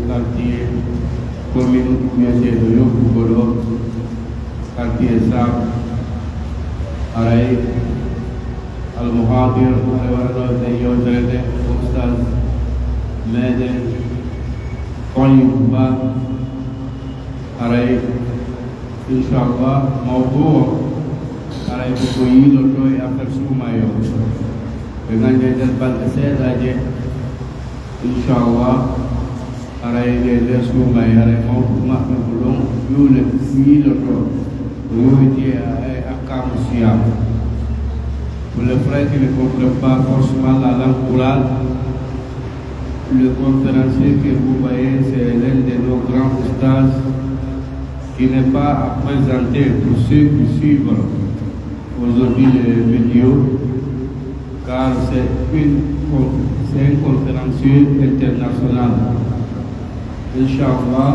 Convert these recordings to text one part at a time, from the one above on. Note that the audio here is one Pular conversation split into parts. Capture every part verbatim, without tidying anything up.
Quartier commune wiyeteeɗo Yoppugo ɗo, quartier Sam. Haray almuhaadir, haray waɗanooɓe nden yewtere nden, Oustaz meɗen Tayyib Ba. Haray, inchallah, mawduu o, haray ko ko yiilotoo e affaire suumayee o. Ɓe nganndi e nder balɗe seeɗaaje, inchallah, haray e nder suumayee, haray mawduu maɓɓe ko ɗon ƴuule yiilotoo, ko yowiti e, e ahkaamu siyaam. Pour les frères qui ne comprennent pas forcément la langue pulaar, le conférencier que vous voyez, c'est l'un de nos grands oustaz qui n'est pas à présenter pour ceux qui suivent aujourd'hui les vidéos, car c'est une con-, c'est un conférencier international. Inch'Allah,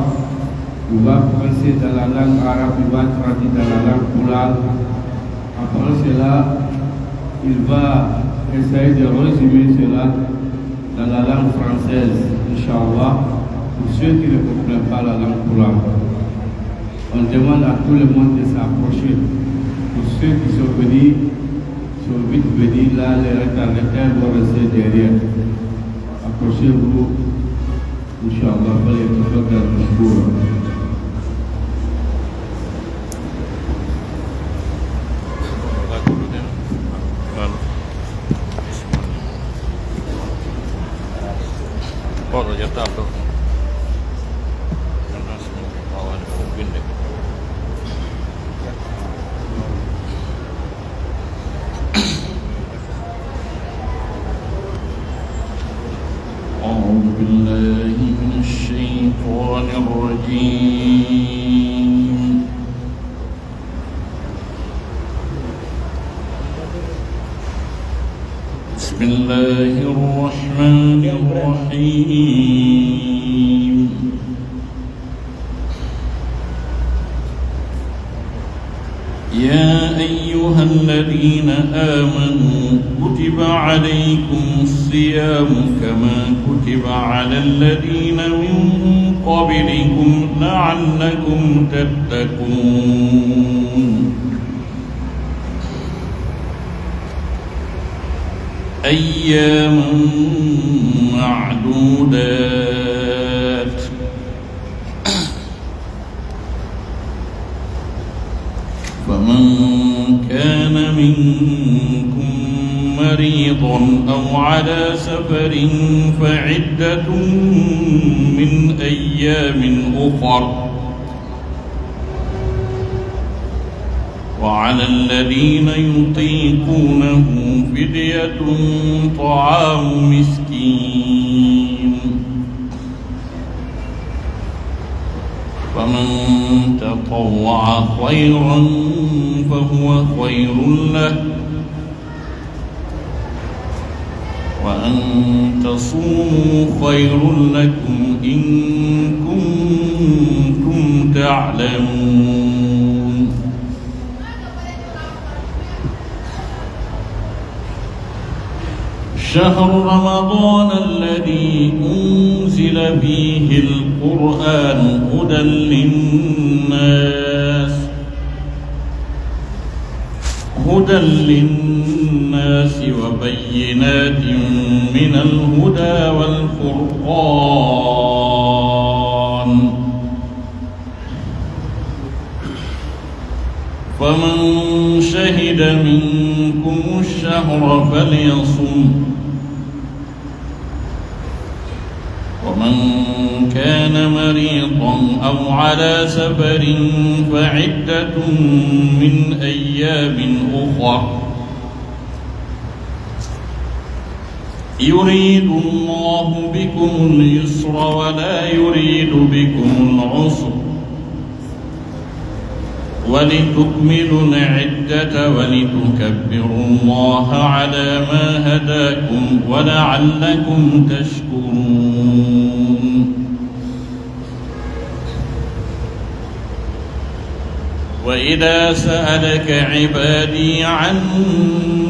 il va commencer dans la langue arabe, il va traduire dans la langue pulaar. Après cela, il va essayer de résumer cela dans la langue française, Inch'Allah, pour ceux qui ne comprennent pas la langue pulaar. On demande à tout le monde de s'approcher. Pour ceux qui sont venus, sont vite venus, là, les retardataires vont rester derrière. Approchez-vous, Inch'Allah, فليتفضل مشكورا. Oɗo ƴettaa ɗo. Maintenant, si min waawaani ko winde. أعوذ بالله من الشيطان الرجيم. بسم الله الرحمن الرحيم. يا أيها الذين آمنوا كتب عليكم الصيام كما كتب على الذين من قبلكم لعلكم تتقون. أياما معدودات، فمن كان منكم مريضا أو على سفر فعدة من أيام أخر، وعلى الذين يطيقونه فدية طعام مسكين، فمن تطوع خيرا فهو خير له، وأن تصوموا خير لكم إن كنتم تعلمون. شهر رمضان الذي أنزل فيه القرآن هدى للناس، هدى للناس وبينات من الهدى والفرقان، فمن شهد منكم الشهر فليصمه، ومن كان مريضا أو على سفر فعدة من أيام أخر، يريد الله بكم اليسر ولا يريد بكم العسر، ولتكملوا العدة ولتكبروا الله على ما هداكم ولعلكم تشكرون. وإذا سألك عبادي عني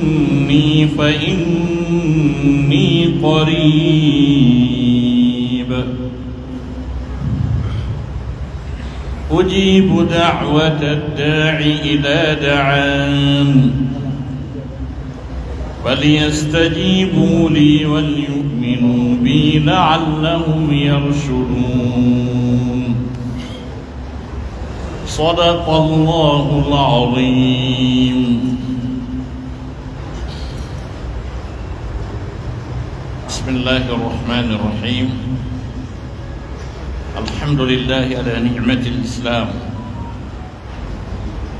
فإني قريب أجيب دعوة الداع إذا دعان، فليستجيبوا لي وليؤمنوا بي لعلهم يرشدون. صدق الله العظيم. بسم الله الرحمن الرحيم. الحمد لله على نعمة الإسلام،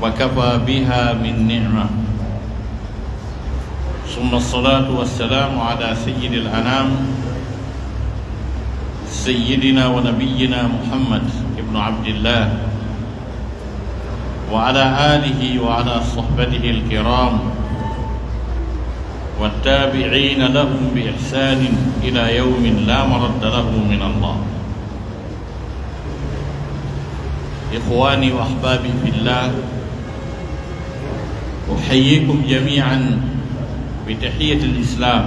وكفى بها من نعمة، ثم الصلاة والسلام على سيد الأنام، سيدنا ونبينا محمد بن عبد الله، وعلى آله وعلى صحبته الكرام، والتابعين لهم بإحسان إلى يوم لا مرد له من الله. إخواني وأحبابي في الله، أحييكم جميعا بتحية الإسلام،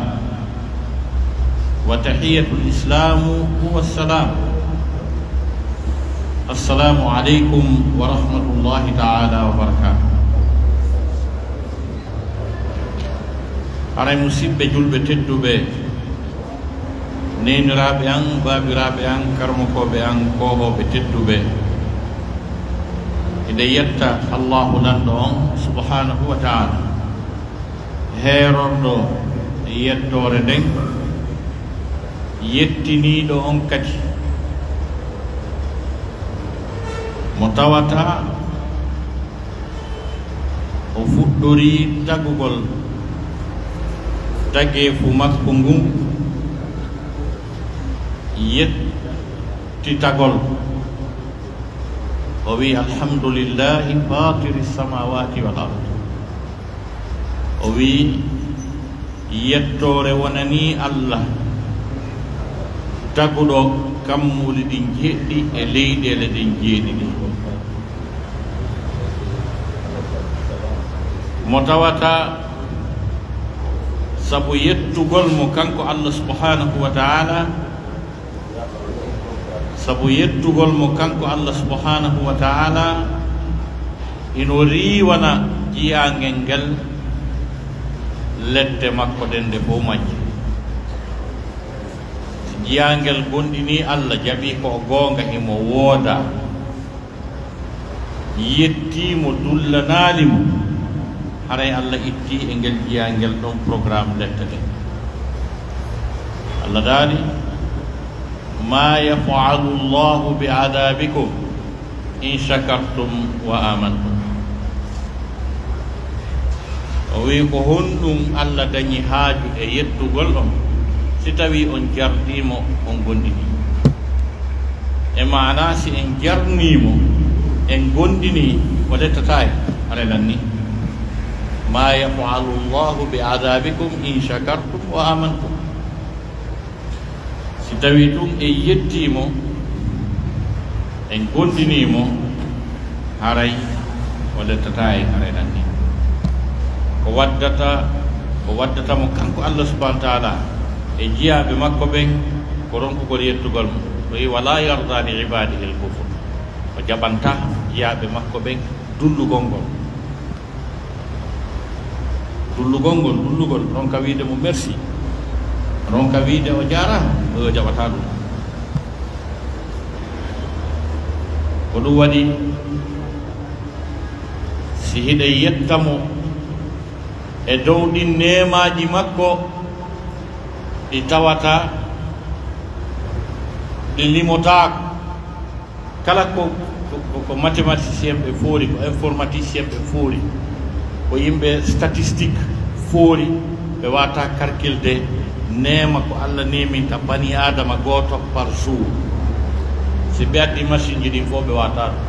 وتحية الإسلام هو السلام. السلام عليكم ورحمة الله تعالى وبركاته. Haray, musiɓɓe julɓe tedduɓe, neeniraaɓe an, baabiraaɓe an, karamokooɓe an, koohooɓe tedduɓe, hiɗen yetta Allaahu Lanɗo on, subhaanahu wa ta'aalaa, heerorɗo yettoore nden, yettiniiɗo on kadi, mo tawata o fuɗɗorii tagugol tageefu makko ngun, yettitagol. O wi'i, "Alhamdulillahi fatiri samawati wal ard." O wi'i, "Yettoore wonanii Allah, taguɗo kammuuli ɗin jeɗɗi e leyɗeele ɗen jeeɗiɗi." Mo tawata sabu yettugol mo kanko Allah subhanahu wa ta'ala, sabu yettugol mo kanko Allah subhanahu wa ta'ala, hino riiwana jiyaangel ngel lette makko ɗen ɗe fow majje. Si jiyaangel gondinii Allah, jaɓii ko o goonga, himo woodaa, yettii mo, dullanaali mo, haray Allah ittii e ngel jiyaangel ɗon programme lette ɗen. Allah daali, "Ma yaf'alu Allahu bi adabikum in shakartum wa amantum." O wi'i, "Ko honɗum Allah dañi haaju e yettugol on, si tawii on jarnii mo, on gondinii?" E maanaa, si en jarnii mo, en gondinii, o lettataa en, haray lanni. "Ma yaf'alu Allahu bi adabikum in shakartum wa amantum." Si tawii tun en yettii mo, en gondinii mo, haray o lettataa en, haray lanni. Ko waddata, ko waddata mo kanko Allah subhanahu wa ta'ala e jiyaaɓe makko ɓen, ko ronkugol yettugol mo. O wi'i, "Wala yarda li ibadihi al kufr." O jaɓantaa jiyaaɓe makko ɓen dullugol ngol. Dullugol ngol, dullugol, ronka wiide mo merci, ronka wiide o jaaraama, o jaɓataa ɗum. Ko ɗum waɗi, si hiɗen yetta mo e dow ɗin neemaaji makko ɗi tawata ɗi limotaako, kala ko, ko, ko, ko mathématicien ɓe foori, ko informaticien ɓe foori, ko yimɓe statistique foori, ɓe waawataa karkilde neema ko Allah neeminta bani Aadama gooto par jour. Si ɓe addi machine ji ɗin fof, ɓe waawataa ɗum.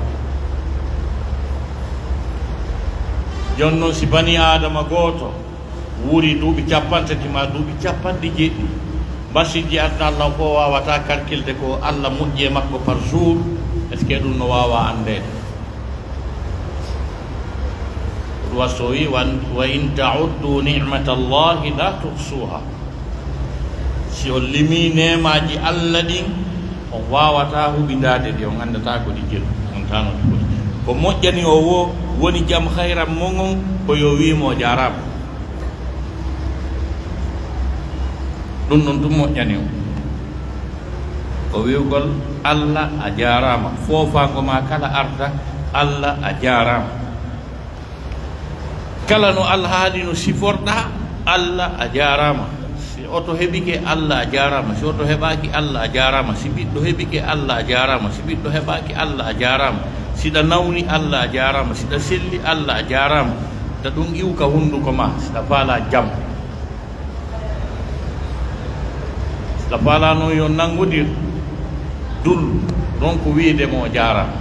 Jooni non, si bani Aadama gooto wuuri duuɓi cappanɗe tati maa duuɓi cappanɗe jeeɗiɗi, machine ji aduna Allah fof waawataa karkilde ko Allah moƴƴi e makko par jour, est-ce que ɗum no waawaa anndeede? Ɗum waɗi so o wi'i, "Wa, wa in ta'uddu ni'matallahi la tuhsuha." Si on limii neemaaji Allah ɗin, on waawataa huɓindaade ɗi, on anndataa ko ɗi jeɗu, on taano ɗi fof. Ko moƴƴani o woo woni jam hayran mon on, ko yo wii mo o jaaraama. Ɗun ɗon tun moƴƴani o. Ko wi'ugol, "Alla, a jaaraama." Foofaango maa kala arta, "Alla, a jaaraama." Kala no alhaali no siforɗaa, "Alla, a jaaraama." Si oto heɓike, "Alla, a jaaraama." Si oto heɓaaki, "Alla, a jaaraama." Si ɓiɗɗo heɓike, "Alla, a jaaraama." Si ɓiɗɗo heɓaaki, "Alla, a jaaraama." Si ɗa nawni, "Alla, a jaaraama." Si ɗa selli, "Alla, a jaaraama." Ta ɗun iwu ka hunduko maa, si ɗa faalaa jam. Si ɗa faalaa non yo nanngodir, dul, ronku wi'ude mo o jaaraama.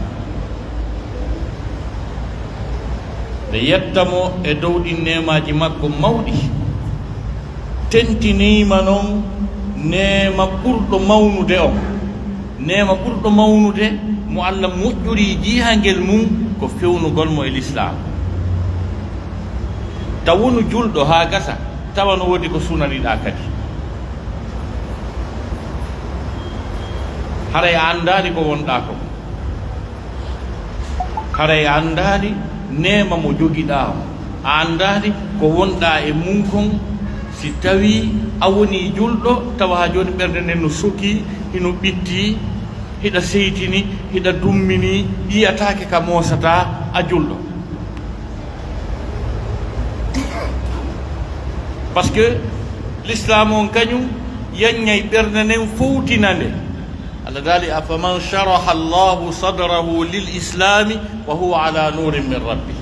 Ɓe yetta mo e dow ɗin neemaaji makko mawɗi. Tentinii ma non neema ɓurɗo mawnude on. Neema ɓurɗo mawnude mo Alla moƴƴurii jiihangel mun ko fewnugol mo e Lislaam. Ta wonu julɗo haa gasa, tawa no woodi ko sunaniɗaa kadi. Haray a anndaali ko wonɗaa kon. Haray a anndaali neema mo jogiɗaa on. A anndaali ko wonɗaa e mun kon, si tawii a wonii julɗo, tawa haa jooni ɓernde nden no sokii, hino ɓittii, hiɗa seytini, hiɗa dummini, yi'ataake ka moosataa, a julɗo. Parce que Lislaam on kañun yaññay ɓernde nden, fowtina nde. Allah daali, "Afaman sharaha Allahu sadrahu lil islami wa huwa ala nurin min rabbi.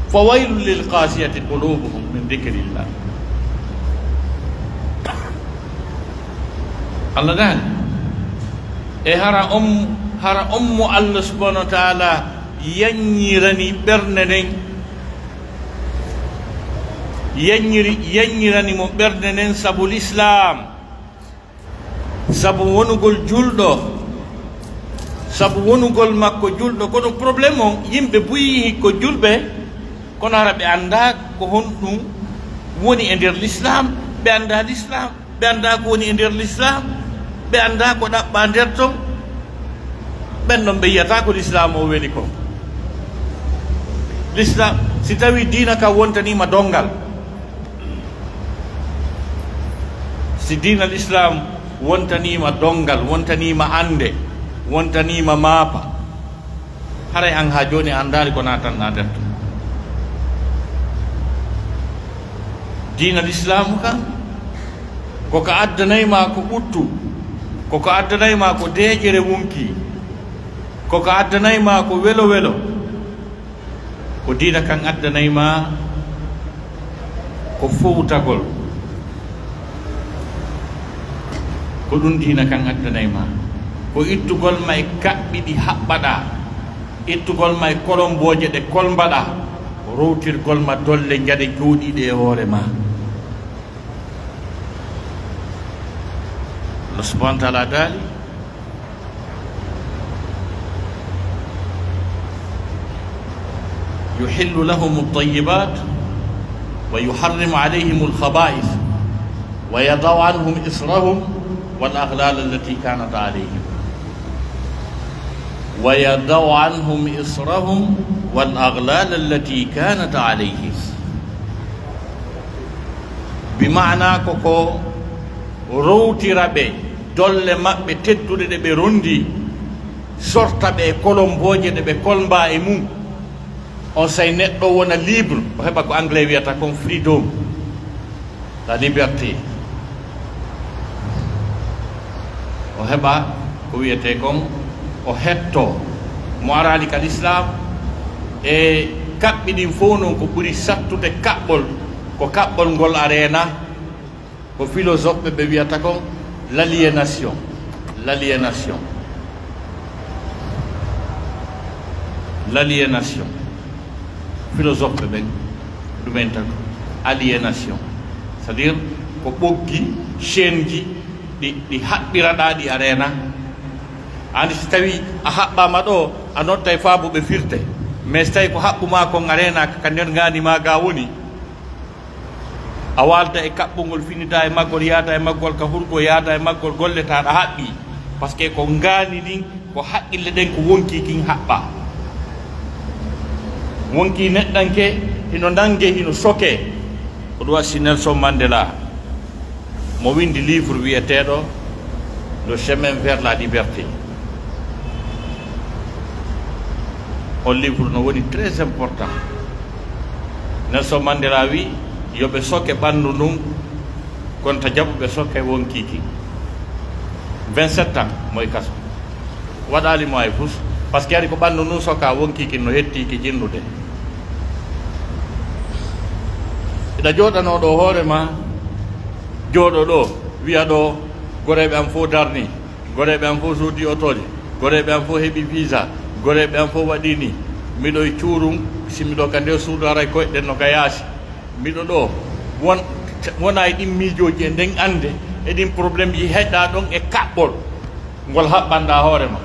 Fa waylun lil qasiyati qulubuhum min dhikrillah." Allah daali, e hara on, hara on mo Allah subhanahu wa ta'ala yaññirani ɓernde nden, yaññiri, yaññirani mo ɓernde nden sabu Lislaam, sabu wonugol julɗo, sabu wonugol makko julɗo. Kono problème on, yimɓe buy ko julɓe, kono hara ɓe anndaa ko honɗun woni e nder Lislaam, ɓe anndaa Lislaam. Ɓe anndaa ko woni e nder Lislaam, ɓe anndaa ko ɗaɓɓaa nder ton. Ɓen ɗon ɓe yi'ataa ko Lislaam o weli kon. Lislaam, si tawii diina kan wontaniima donngal, si diina Lislaam wontaniima donngal, wontaniima annde, wontaniima maafa, haray an haa jooni a anndaali ko naatanɗaa nder ton. Diina Lislaamu kan, ko ka addanay maa ko ɓuttu, ko ka addanay maa ko deeƴere wonki, ko ka addanay maa ko welo welo, ko diina kan addanay maa ko fowtagol. Ko ɗun diina kan addanay maa. Ko ittugol ma e kaɓɓi ɗi haɓɓaɗaa, ittugol ma e kolombooje ɗe kolmbaɗaa, rowtirgol ma dolle njaɗe jooɗiiɗe e hoore maa. Allah subhanahu wa ta'ala daali, يحل لهم الطيبات ويحرم عليهم الخبائث ويضع عنهم إصرهم والأغلال التي كانت عليهم. ويضع عنهم إصرهم والأغلال التي كانت عليهم. Bi maanaa ko ko rowtira ɓe dolle maɓɓe tedduɗe ɗe ɓe rondi, sorta ɓe e kolombooje ɗe ɓe kolmbaa e mun. Onsay neɗɗo wona libre, o heɓa ko anglais wiyata kon freedom, la liberté. O heɓa ko wiyetee kon, o hettoo. Mo araali ka Lislaam, e kaɓɓi ɗin fow non, ko ɓuri sattude kaɓɓol, ko kaɓɓol ngol a reena. Ko philosophe ɓe wiyata kon l'aliénation. L'aliénation. L'aliénation. Philosophe ɓen ɗumen tan ko aliénation. C'est-à-dire ko ɓoggi, chaîne ji ɗi, ɗi haɓɓiraɗaa ɗi a reena. Ani si tawi a haɓɓaama ɗo, a nottay faabuɓe firte. Mais si tawi ko haɓɓumaa kon a reenaaka ka nder ngaandi maa ga woni, a waalta e kaɓɓungol, finitaa e maggol, yaata e maggol ka hurgo, yaata e maggol golle ta ɗa haɓɓi. Parce que ko ngaandi ndin, ko haqqille ɗen ko wonkii kin haɓɓaa. Wonkii neɗɗanke hino nanngee, hino sokee. Ko ɗum waɗi si Nelson Mandela, mo winndi livre wi'eteeɗo Le chemin vers la liberté. On livre no woni très important. Nelson Mandela wi, yo ɓe soke ɓanndu ndun, kono ta jaɓu ɓe soke wonkii kin. Vingt-sept ans mo e kaso. Waɗaali mo hay fus, parce que ari ko ɓanndu ndun sokaa, wonkii kin no hettii ki jinnude. Hiɗa jooɗanoo ɗoo hoore maa, jooɗo ɗoo, wi'a ɗoo, goreeɓe am fow darnii, goreeɓe am fow soodii otooje, goreeɓe am fow heɓii visa, goreeɓe am fow waɗii nii. Miɗo e cuurum, si miɗo ka nder suudu, haray koyɗe ɗen no ka yaasi. Miɗo ɗoo, won-, wona e ɗin miijooji e nden annde, e ɗin problème ji heƴɗaa ɗon e kaɓɓol ngol haɓɓanɗaa hoore maa.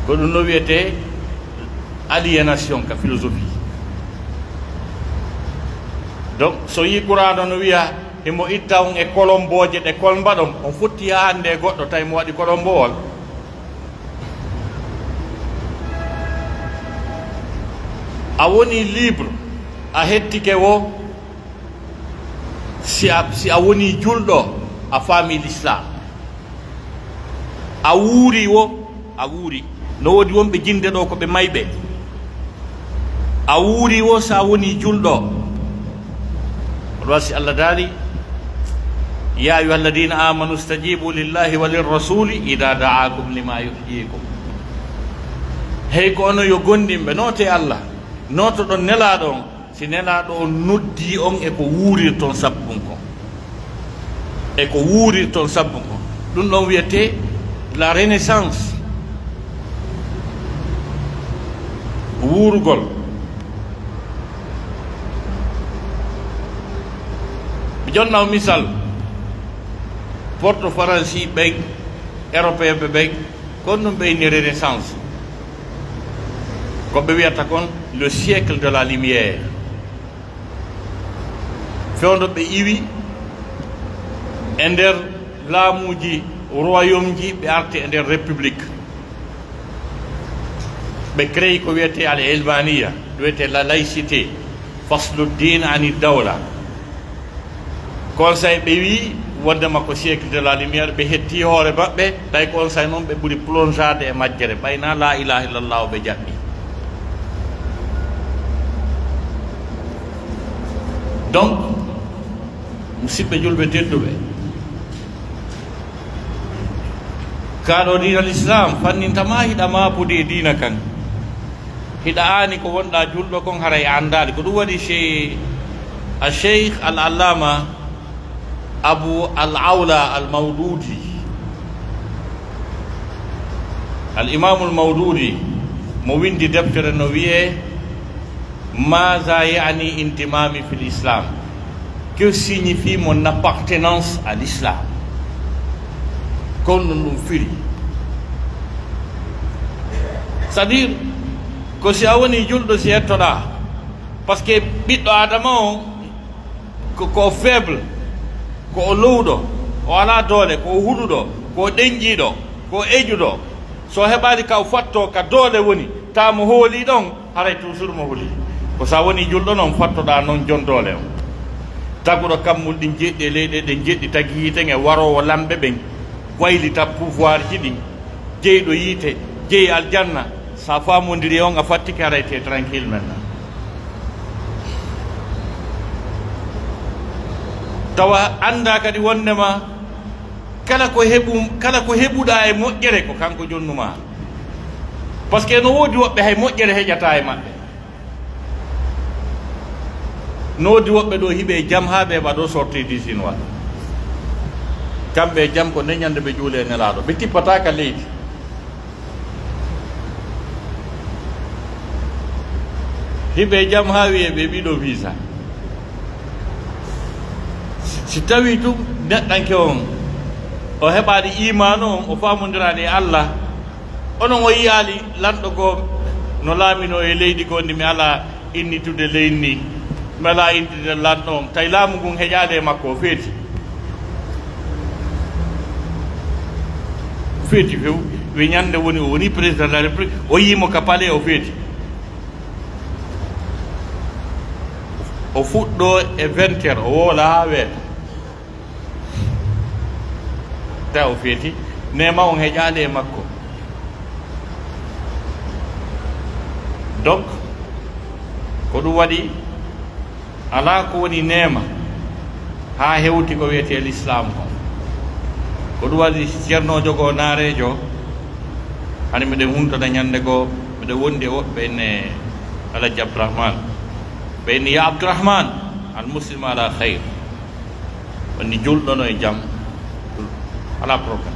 Ko ɗum no wi'etee aliénation ka philosophie. Donc, so yii Qur'aana no wi'a, himo itta on e kolombooje ɗe kolmba ɗon, on fotti haa hannde e goɗɗo tawi mo waɗi kolomboowol. A woni libre, a hettike wo, si a, si a woni julɗo, a faami l'islam. A wuuri wo, a wuuri. No woodi wonɓe jinde ɗoo ko ɓe mayɓe. A wuuri wo, si a woni julɗo. Ko ɗum waɗi si Allah daali, "Ya ayyuha alladina amanu stajibu lillahi wa lirrasuli ida daakum lima yuhyikum." Hey ko onon yo gomɗinɓe, nootee Allah, nootoɗon Nelaaɗo on, si Nelaaɗo on noddii on e ko wuurirton sabbun kon. E ko wuurirton sabbun kon. Ɗum ɗon wi'etee la renaissance. Wuurugol. Mi jonna on misal, porto faransi ɓen, européen ɓe ɓen, kon ɗum ɓe inni renaissance. Ko ɓe wi'ata kon le siècle de la lumière. Fewndo ɓe iwi e nder laamuuji royaume ji, ɓe arti e nder république. Ɓe créé ko wiyetee al ilmaniya, ɗum wiyetee la laïcité, faslu din ani dawla. Conseil ɓe wii wondema ko siècle de la lumière, ɓe hetti hoore maɓɓe, tawi conseil noon ɓe ɓuri plongeade e majjere, ɓay na la ilaha illallah ɓe jaɓɓi. Donc, musidɓe julɓe tedduɓe, kaa ɗoo diina l'islam fanninta ma hiɗa maapude e diina kan. Hiɗa aani ko wonɗaa julɗo kon, haray a anndaali. Ko ɗum waɗi Che-, a Cheikh Al Allama Abu Al Awla Al Mawdudi, Al Imamul Mawdudi, mo windi deftere no wi'ee Maza yani intimami fil Islam? Que signifie mon appartenance à l'Islam? Ko honɗun ɗum firi? C'est-à-dire, ko si a woni julɗo, si hettoɗaa. Parce que ɓiɗɗo Adama on, ko, ko o faible, ko o lowɗo, o alaa doole, ko o huɗuɗo, ko o ɗenƴiiɗo, ko o eƴuɗo. So o heɓaali ka o fattoo, ka doole woni, taa mo hoolii ɗon, haray toujours mo hulii. Ko sa woni julɗo non, fattoɗaa non jon doole on. Taguɗo kammul ɗin jeɗɗi e leyɗe ɗen jeɗɗi, tagi yiite nge, waroowo lamɓe ɓen, waylita pouvoir ji ɗin, jeyɗo yiite, jeyi aljanna, sa faamondiri e on a fattike, haray te tranquille maintenant. Tawa anndaa kadi wondema kala ko heɓu-, kala ko heɓuɗaa e moƴƴere ko kanko jonnumaa. Parce que no woodi woɓɓe hay moƴƴere heƴataa e maɓɓe. No woodi woɓɓe ɗo hiɓe e jam haa ɓe waɗo sortie du Chinois. Kamɓe e jam ko nden ñande ɓe juuli e Nelaaɗo. Ɓe tippataa ka leydi. Hiɓe e jam haa wi'e ɓe ɓiɗo visa. Si, si tawii tun neɗɗanke on, o heɓaali iimaanu on, o faamondiraali e Allah, onon o yi'aali lanɗo goo no laaminoo e leydi goo ndi mi alaa innitude leydi ndi, mi alaa innitude lanɗo on, tawi laamu ngun heƴaali e makko, o feeti. Feeti few. Wi ñande woni, o woni président de la République, o yii mo ka palais, o feeti. O fuɗɗoo e vingt heures, o woola haa weeta. Tawi o feeti, neema on heƴaali e makko. Donc, ko ɗum waɗi, alaa ko woni neema haa hewti ko wiyetee lislaam kon. Ko ɗum waɗi ceernoojo goo naareejo, hani miɗen huntana ñande goo, miɗen wondi e woɓɓe inne Alhaji Abdourahmane. Ɓe inni, "Ya Abdourahmane, al muslim ala khayr." Woni julɗo no e jam, alaa problème.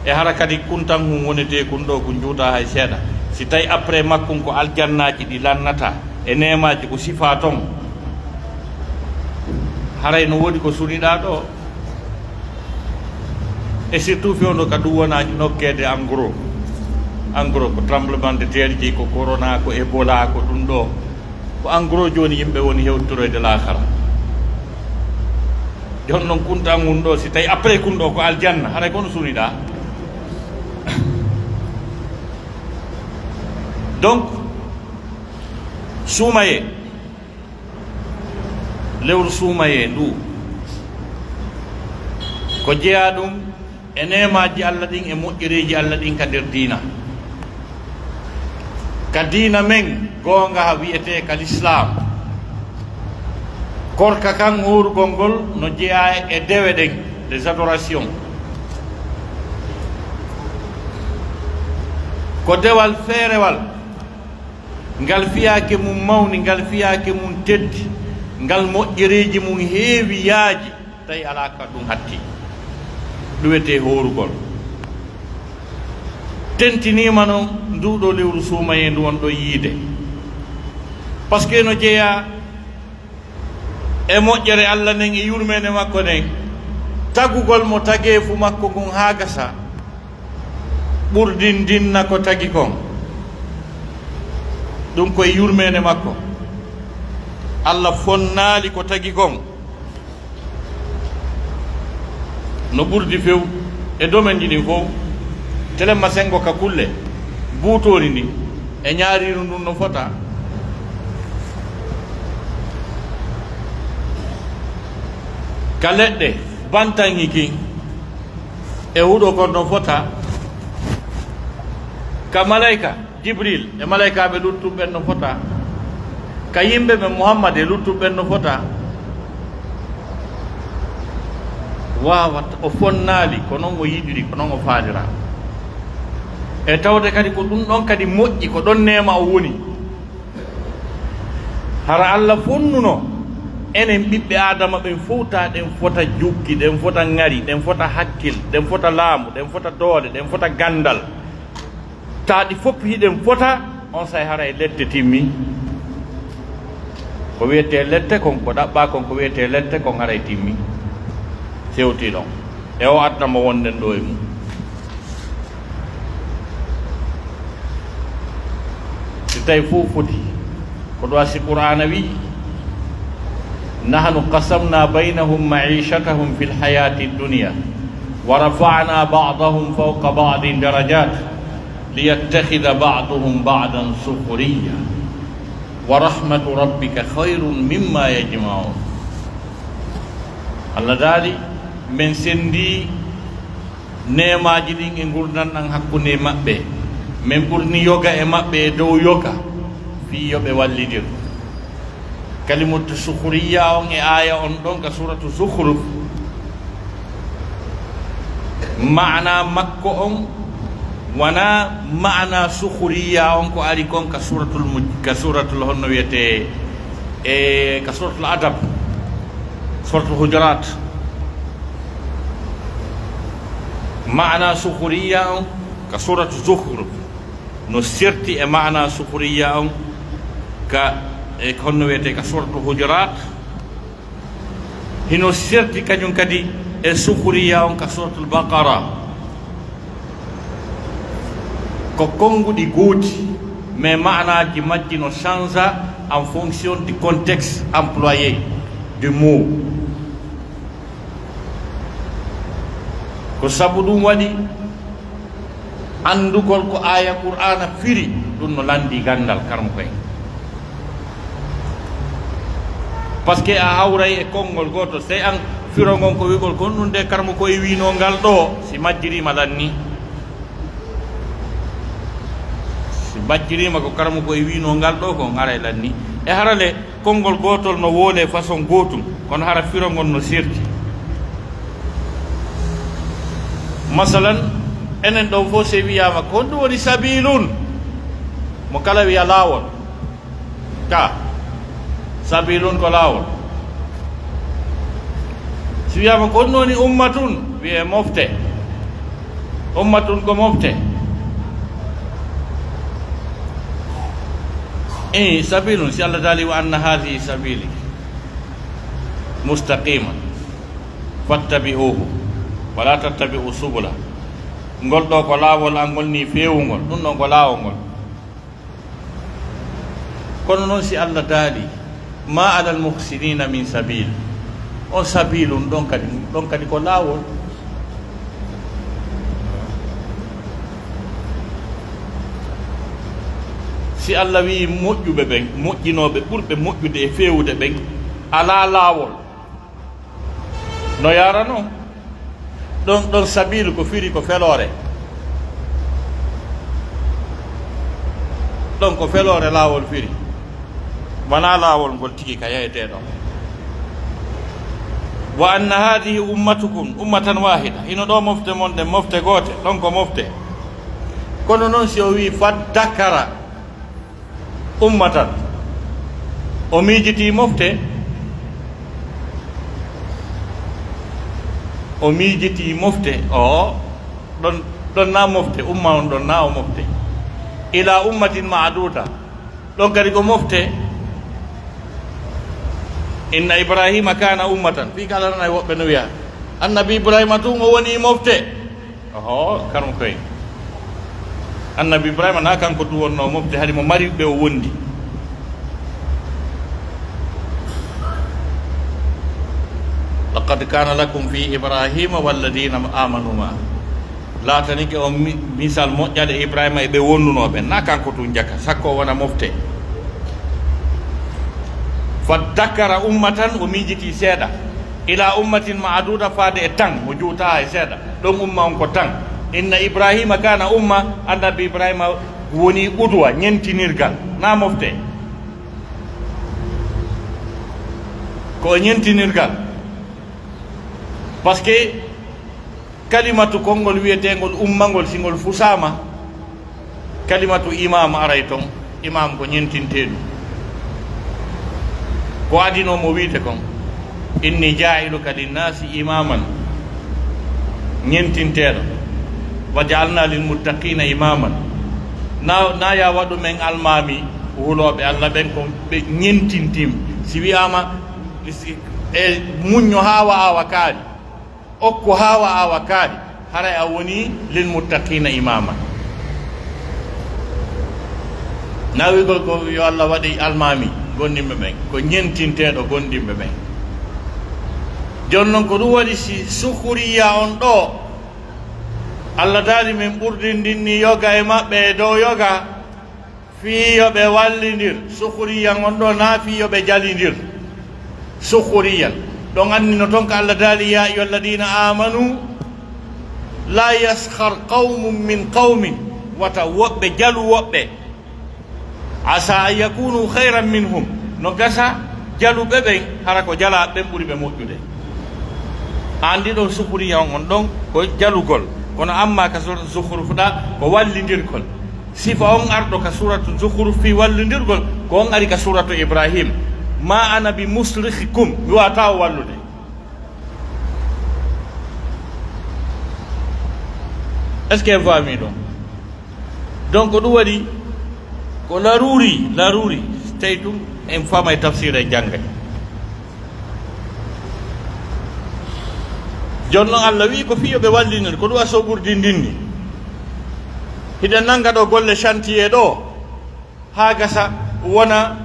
E hara kadi kuntan hun wonetee kun ɗoo, kun juutaa hay seeɗa. Si tawi après makkun ko aljannaaji ɗi lannata, e neemaaji ko sifaa ton, haray no woodi ko suniɗaa ɗoo. Et surtout fewndo ka duwanaaji nokkeede en gros. En gros ko tremblement de terre ji, ko corona, ko Ebola, ko ɗum ɗoo. Ko en gros jooni yimɓe woni hewtoroyde laakara. Jooni non kuntan ngun ɗoo, si tawi après kun ɗoo ko aljanna, haray ko no suniɗaa. Donc, suumayee, lewru suumayee ndu, ko jeyaa ɗum e neemaaji Alla ɗin e moƴƴereeji Alla ɗin ka nder diina. Ka diina men goonga wi'etee ka Lislaam, korka kan hoorugol ngol no jeyaa e dewe ɗen, les adorations. Ko dewal feerewal, ngal fiyaake mum mawni, ngal fiyaake mum teddi, ngal moƴƴereeji mum heewi yaaji, tawi alaa ka ɗum hatti. Ɗum wiyetee hoorugol. Tentiniima non nduu ɗoo lewru suumayee ndu won ɗon yiide. Parce que no jeyaa e moƴƴere Alla nden e yurmeende makko nden, tagugol mo tageefu makko ngun haa gasa, ɓurdindinna ko tagi kon. Ɗum ko e yurmeende makko. Alla fonnaali ko tagi kon. No ɓurdi few e domaine ji ɗin fow, telemma senngo ka kulle, buutoori ndin e ñaariiru ndun no fota, ka leɗɗe bantanŋi kin e huɗo kon no fota, ka malayka Jibril e malaykaaɓe luttuɓe ɓen no fota, ka yimɓe ɓen Muhammad e luttuɓe ɓen no fota. Waawata, o fonnaali ko non o yiɗiri, ko non o faalira. E tawde kadi ko ɗum ɗon kadi moƴƴi, ko ɗon neema o woni. Hara Alla fonnuno enen ɓiɓɓe Aadama ɓen fow, ta ɗen fota jukki, ɗen fota ŋari, ɗen fota hakkil, ɗen fota laamu, ɗen fota doole, ɗen fota ganndal. Ta ɗi fof hiɗen fota, on say haray lette timmi. Ko wiyetee lette kon, ko ɗaɓɓaa kon, ko wiyetee lette kon haray timmi. Sewtii ɗon. E o adna mo wonɗen ɗoo e mum. Si tawi fof foti, ko ɗo asi Qur'aana wi, "Nahnu qasamna baynahum ma'ishatahum fil hayati dunya, wa rafa'na ba'dahum fawqa ba'din darajat, liyattakhidha ba'duhum ba'dan sukhriya, wa rahmatu rabbika khayrun mimma yajma'un." Allah daali, men sendi neemaaji ɗin e ngurndan ɗan hakkunde maɓɓe. Men ɓurni yoga e maɓɓe e dow yoga, fii yo ɓe wallidir. Kalimatu sukhriya on e aaya on ɗon ka suuratu Zukhruf, maana makko on wanaa maana sukhriya on ko ari kon ka suuratul Muj-, ka suuratul honno wiyetee, e ka suuratul Adab, suuratul Hujurat. Maana sukhriya on ka suuratu Zukhruf no serti e maana sukhriya on ka, e honno wiyetee, ka suuratul Hujurat. Hino serti kañum kadi e sukhriya on ka suuratul Baqara. Ko konnguɗi gooti, mais maanaaji majji no change en fonction du contexte employé du mot. Ko sabu ɗum waɗi Anndugol ko aaya Qur'aana firi, ɗun no lanndii ganndal, karamoko en. Parce que a hawray e konngol gootol, sey an firo ngon ko wi'ugol kon ɗun de karamoko e wi'unoo ngal ɗoo, si majjiriima lannii. Si majjiriima ko karamoko e wi'unoo ngal ɗoo kon, aray lannii. E hara le, konngol gootol no woolee façon gootun, kono hara firo ngon no serti. Masalan, enen ɗoo fow si wi'aama, ko honɗun woni sabiilun? Mo kala wi'a laawol. Ka, sabiilun ko laawol. Si wi'aama, ko honɗun woni ummatun? Wi'ee mofte. Ummatun ko mofte. Ee, sabiilun, si Allah daali, "Wa anna haadhihi sabiili mustaqiman fattabi'uhu, wa la tattabi'u subula." Ngol ɗoo ko laawol an ngol nii feewungol, ɗun ɗon ko laawol ngol. Kono non si Allah daali, "Ma alal muhsinina min sabil." On sabilun ɗon kadi, ɗon kadi ko laawol. Si Allah wi'i moƴƴuɓe ɓen, moƴƴinooɓe ɓurɓe moƴƴude e feewude ɓen, alaa laawol. No yaara non. Ɗon, ɗon sabiilu ko firi ko feloore. Ɗon ko feloore laawol firi. Wanaa laawol ngol tigi ka yahetee ɗon. Wa anna haadihi ummatukum ummatan waahida. Hino ɗoo mofte mon ɗen mofte goote, ɗon ko mofte. Kono non si o wi'i faddakara, ummatan. O miijitii mofte. O miijitii mofte. O ɗon, ɗon na mofte. Umma on ɗon na o mofte. Ila ummatin ma'duda. Ɗon kadi ko mofte. Inna Ibrahima kana ummatan. Fii kala nanay woɓɓe no wi'a, Annabi Ibrahima tun o woni mofte. Oho, karamoko en. Annabi Ibrahima na kanko tun wonnoo mofte, hari mo mari ɓe o wondi. Laqad kana lakum fi Ibrahima walladina amanu ma. Laatanike on mi-, misal moƴƴal e Ibrahima e ɓe wonnunoo ɓen. Na kanko tun jaka, sakko o wona mofte. Faddakara ummatan, o miijitii seeɗa. Ila ummatin ma'duda, faade e tan, mo juutaa e seeɗa. Ɗon umma on ko tan. Inna Ibrahima kana umma, Annabi Ibrahima woni qudwa, ɲentinirgal, na mofte. Ko o ɲentinirgal. Parce que kalimatu konngol wi'eteengol umma ngol, si ngol fusaama, kalimatu imam aray ton. Imam ko ɲentinteeɗo. Ko adinoo mo wi'ude kon, "Inni jaa'iluka linnaasi imaman." Ɲentinteeɗo. "Wa ja'alna lil muttaqina imaman." Na, na ya waɗu men almaami, hulooɓe Alla ɓen ko ɓe ɲentintiiɓe. Si wi'aama, si, e muɲɲo haa wa'aa wa kaari. Okko haa wa'aa wa kaari, haray a wonii lil muttaqiina imaama. Na wi'ugol ko yo Alla waɗi almaami gomɗinɓe ɓen, ko ɲentinteeɗo gomɗinɓe ɓen. Jooni non ko ɗum waɗi si sukhriya on ɗoo, Alla daali min ɓurdindinnii yoga e maɓɓe e dow yoga, fii yo ɓe wallindir, sukhriyan on ɗoo, naa fii yo ɓe jalindir, sukhriyan. Ɗon anndino ton ka Alla daali, "Yaa ayyuhal ladiina aamanu, laa yaskhar qawmun min qawmin." Wata woɓɓe jalu woɓɓe. "Asaa an yakuunu khayran minhum." No gasa jaluɓe ɓen, hara ko jalaa ɓen ɓuri ɓe moƴƴude. Anndi ɗon sukhriyan on ɗon ko jalugol. Kono amma ka suuratu Zukhruf ɗa ko wallindirgol. Sifa on arɗo ka suuratu Zukhruf fii wallindirgol, ko on ari ka suuratu Ibrahim. "Ma ana bi musrikhikum", mi waawataa on wallude. Est-ce que en faamii ɗon? Donc, ɗum waɗi ko laruuri, laruuri, tawi ɗum en faamay tafsir e janngay. Jooni non, Alla wi'i ko fii yo ɓe wallinir, ko ɗum asoo ɓurdi ndin ni. Hiɗen nannga ɗoo golle chantier ɗoo, haa gasa wona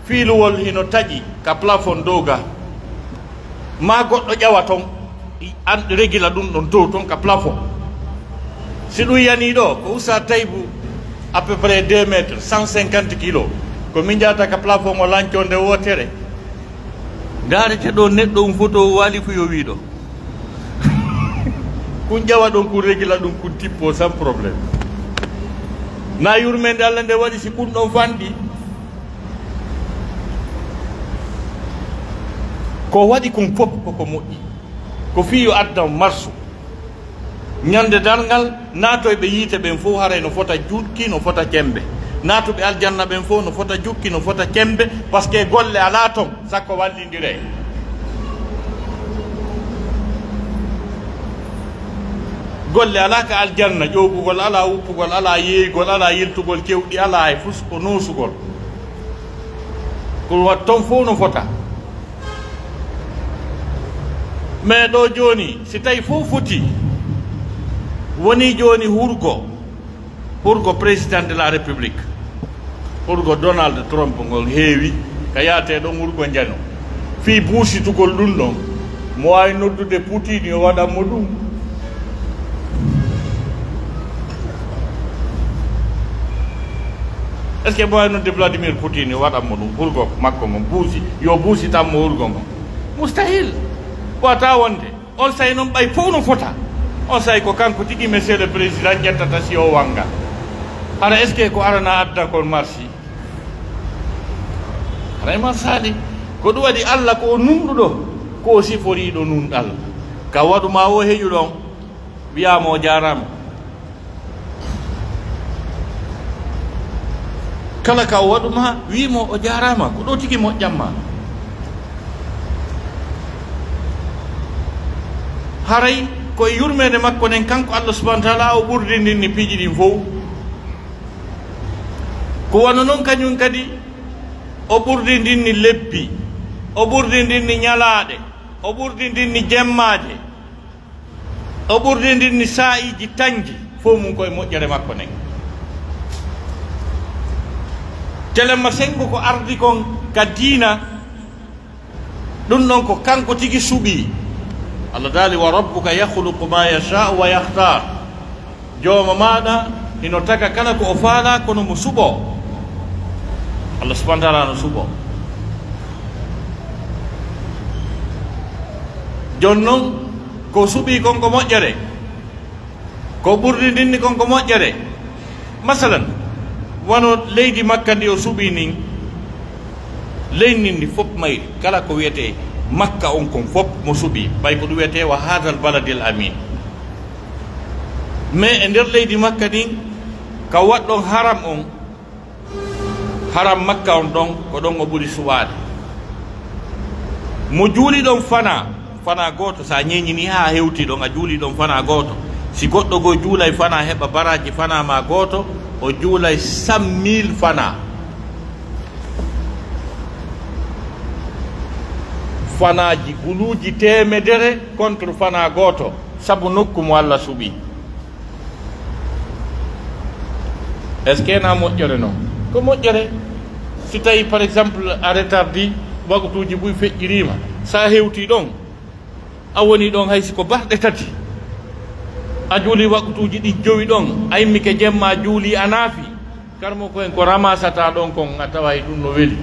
fiiluwol hino taƴi ka plafond dow ga. Maa goɗɗo ƴawa ton, an regila ɗum ɗon dow ton ka plafond. Si ɗum yanii ɗoo, ko Oustaz Taïbou, à peu près deux mètres, cent cinquante kilos. Ko min jahata ka plafond o lancoo nde wootere. Ndaarete ɗoo neɗɗo um foto o waali fu yo wii ɗoo. Kun ƴawa ɗon, kun regila ɗum, kun tippo sans problème. Na yurmeende Alla nde waɗi si kun ɗon fanɗi. Ko waɗi kun fof koko moƴƴi. Ko fii yo addan marsu. Ñande darngal, naatoyɓe yiite ɓen fof haray no fota jukki, no fota cembe. Naatuɓe aljanna ɓen fof no fota jukki, no fota cembe, parce que golle alaa ton, sakko wallindiree. Golle alaa ka aljanna, ƴoogugol alaa, wuppugol alaa, yeeyugol alaa, yiltugol kewɗi alaa, e fus ko noosugol. Ko wat ton fof no fota. Mais ɗoo jooni, si tawi fof foti, woni jooni hurgo, hurgo président de la République, hurgo Donald Trump ngol heewi, ka yaate ɗon hurgo njano. Fii buusitugol ɗum ɗon, mo waawi noddude Putin yo waɗan mo ɗum. Est-ce que mo waawi nodde Vladimir Putin yo waɗan mo ɗum, hurgo makko ngon buusi, yo buusitan mo hurgo ngon? Mustahil. Wata wonde. On say non ɓay fof no fota. On say ko kanko tigi, monsieur le président, ƴettata si o wanga. Hara est-ce que ko arana adda kon marsi? Haray marsaali. Ko ɗum waɗi Alla ko o nunɗuɗo, ko o siforiiɗo nunɗal. Ka waɗu ma o heƴuɗo on, wi'aama o jaaraama. Kala ka o waɗu ma, wi'i mo o jaaraama, ko ɗoo tigi moƴƴan ma. Haray ko e yurmeende makko nden, kanko Allah subhanahu wa ta'ala, o ɓurdindinni piiji ɗin fow. Ko wano non kañum kadi, o ɓurdindinni lebbi, o ɓurdindinni ñalaaɗe, o ɓurdindinni jemmaaje. O ɓurdindinni saa'iiji tanji, fow mun ko e moƴƴere makko nden. Telemma sengo ko ardi kon ka diina, ɗum ɗon ko kanko tigi suɓii. Allah daali, "Wa rabbuka yakhluqu ma yasha'u wa yakhtar." Jooma maaɗa hino taga kala ko o faalaa, kono mo suɓoo. Allah subhanahu wa ta'ala no suɓoo. Jon non, ko suɓii kon ko moƴƴere, ko ɓurdindinni kon ko moƴƴere. Masalan, wano leydi Makka ndi o suɓii nin, leydi ndi fof mayri, kala ko wi'etee Makka on kon fof mo suɓii, ɓay ko ɗum wi'etee wa hadal baladil amin. Mais e nder leydi Makka ndin, ka waɗɗon haram on, haram Makka on ɗon, ko ɗon o ɓuri suɓaade. Mo juuli ɗon fanaa, fanaa gooto, so a ñeeñinii haa hewtii ɗon, a juuli ɗon fanaa gooto. Si goɗɗo goo juulay fanaa, heɓa baraaji fanaa maa gooto, o juulay cent mille fanaa. Fanaaji guluuji teemedere contre fanaa gooto, sabu nokku mo Alla suɓii. Est-ce que na moƴƴere non? Ko moƴƴere. Si tawi, par exemple, a retardi, wakutuuji buy feƴƴiriima, sa hewtii ɗon, a woni ɗon hay si ko balɗe tati, a juuli wakutuuji ɗi jowi ɗon, a immike jemma, a juuli, a naafi, karmo ko en ko ramasata ɗon kon, a taway ɗum no weli.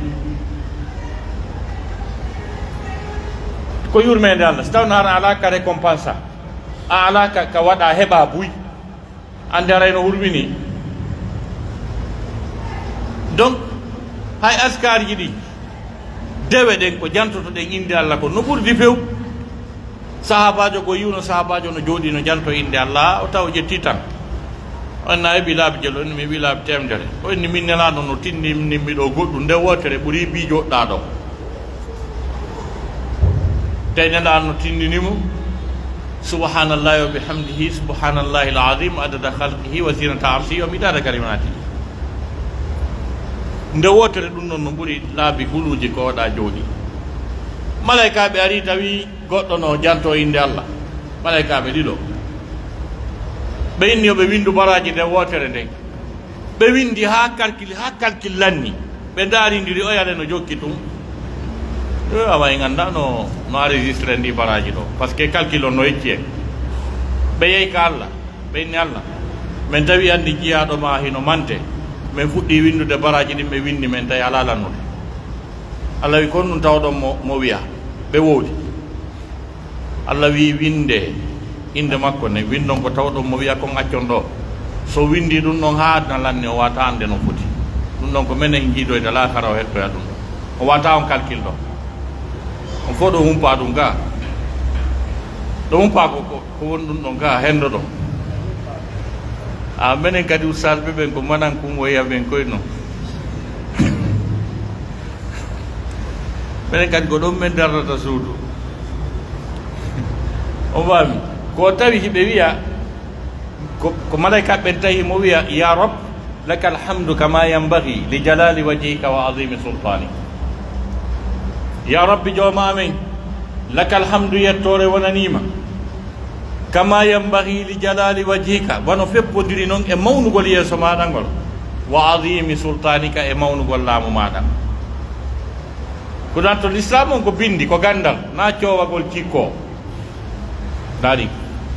Ko yurmeende Allah, si tawno hara alaa ka récompense, a alaa ka, ka waɗa heɓa buy. Annde haray no hurmini. Donc, hay askaarji ɗi, dewe ɗen ko jantotoɗen innde Alla ko no ɓurdi few. Sahaabaajo goo yi'uno sahaabaajo no jooɗii no jantoo innde Alla, o taw o ƴetti tan. O inni a heɓi laabi jelo, o inni mi heɓi laabi teemedere. O inni min Nelaaɗo no tindinimmi ɗoo goɗɗum, nde wootere ɓuri bii joɗɗaa ɗoo. Tawi Nelaaɗo no tindini mo, "Subhanallahi wa bihamdihi, subhanallahil azim, adada khalqihi wa zinata arsihi wa midada kalimatihi." Nde wootere ɗum ɗon no ɓuri laabi guluuji ko oɗa jooɗi. Malaykaaɓe ari tawi goɗɗo no janto innde Alla. Malaykaaɓe ɗiɗo. Ɓe inni yo ɓe winndu baraaji nde wootere nden. Ɓe winndi haa kalkil, haa kalkil lanni. Ɓe ndaarindiri, o yare no jokki tun. Eh, awa en annda no, no enregistré ndi baraaji ɗo. Parce que kalkil on no yecci en. Ɓe yehi ka Alla, ɓe inni Alla. Men tawi anndi jiyaaɗo maa hino mante, men fuɗɗii winndude baraaji ɗin, ɓe winndi, men tawi alaa lannude. Alla wi, kon ɗum tawɗon mo, mo wi'a, ɓe wowli. Alla wi, winndee innde makko nden, winndon ko tawɗon mo wi'a kon accon ɗoo. So winndii ɗum ɗon haa aduna lanni, o wata annde no foti. Ɗum ɗon ko menen jiidoyta laakara, o hettoya ɗum ɗon. O wata on kalkil ɗon. On fof ɗo humpaa ɗum gaa. Ɗo humpaa ko, ko, ko woni ɗum ɗon gaa, hendo ɗon. A menen kadi ustaas ɓe ɓen ko manan kun woya men koy non. Menen kadi ko ɗon men darrata suudu. On faami? Ko tawi hiɓe wi'a, ko, ko malaykaaɓe ɓen tawi himo wi'a, "Ya Rabb, lakal hamdu kama yanbaghi li jalali wajhika wa azimi sultanik." Ya Rabbi Jooma amen, lakal hamdu, yettoore wonanii ma. Kama yanbaghi li jalali wajhika, wano feppondiri non e mawnugol yeeso maaɗa ngol, wa azimi sultanika, e mawnugol laamu maaɗa. Ko ɗon to Lislaam on ko binndi, ko ganndal, naa coowagol jikkoo. Ndaari,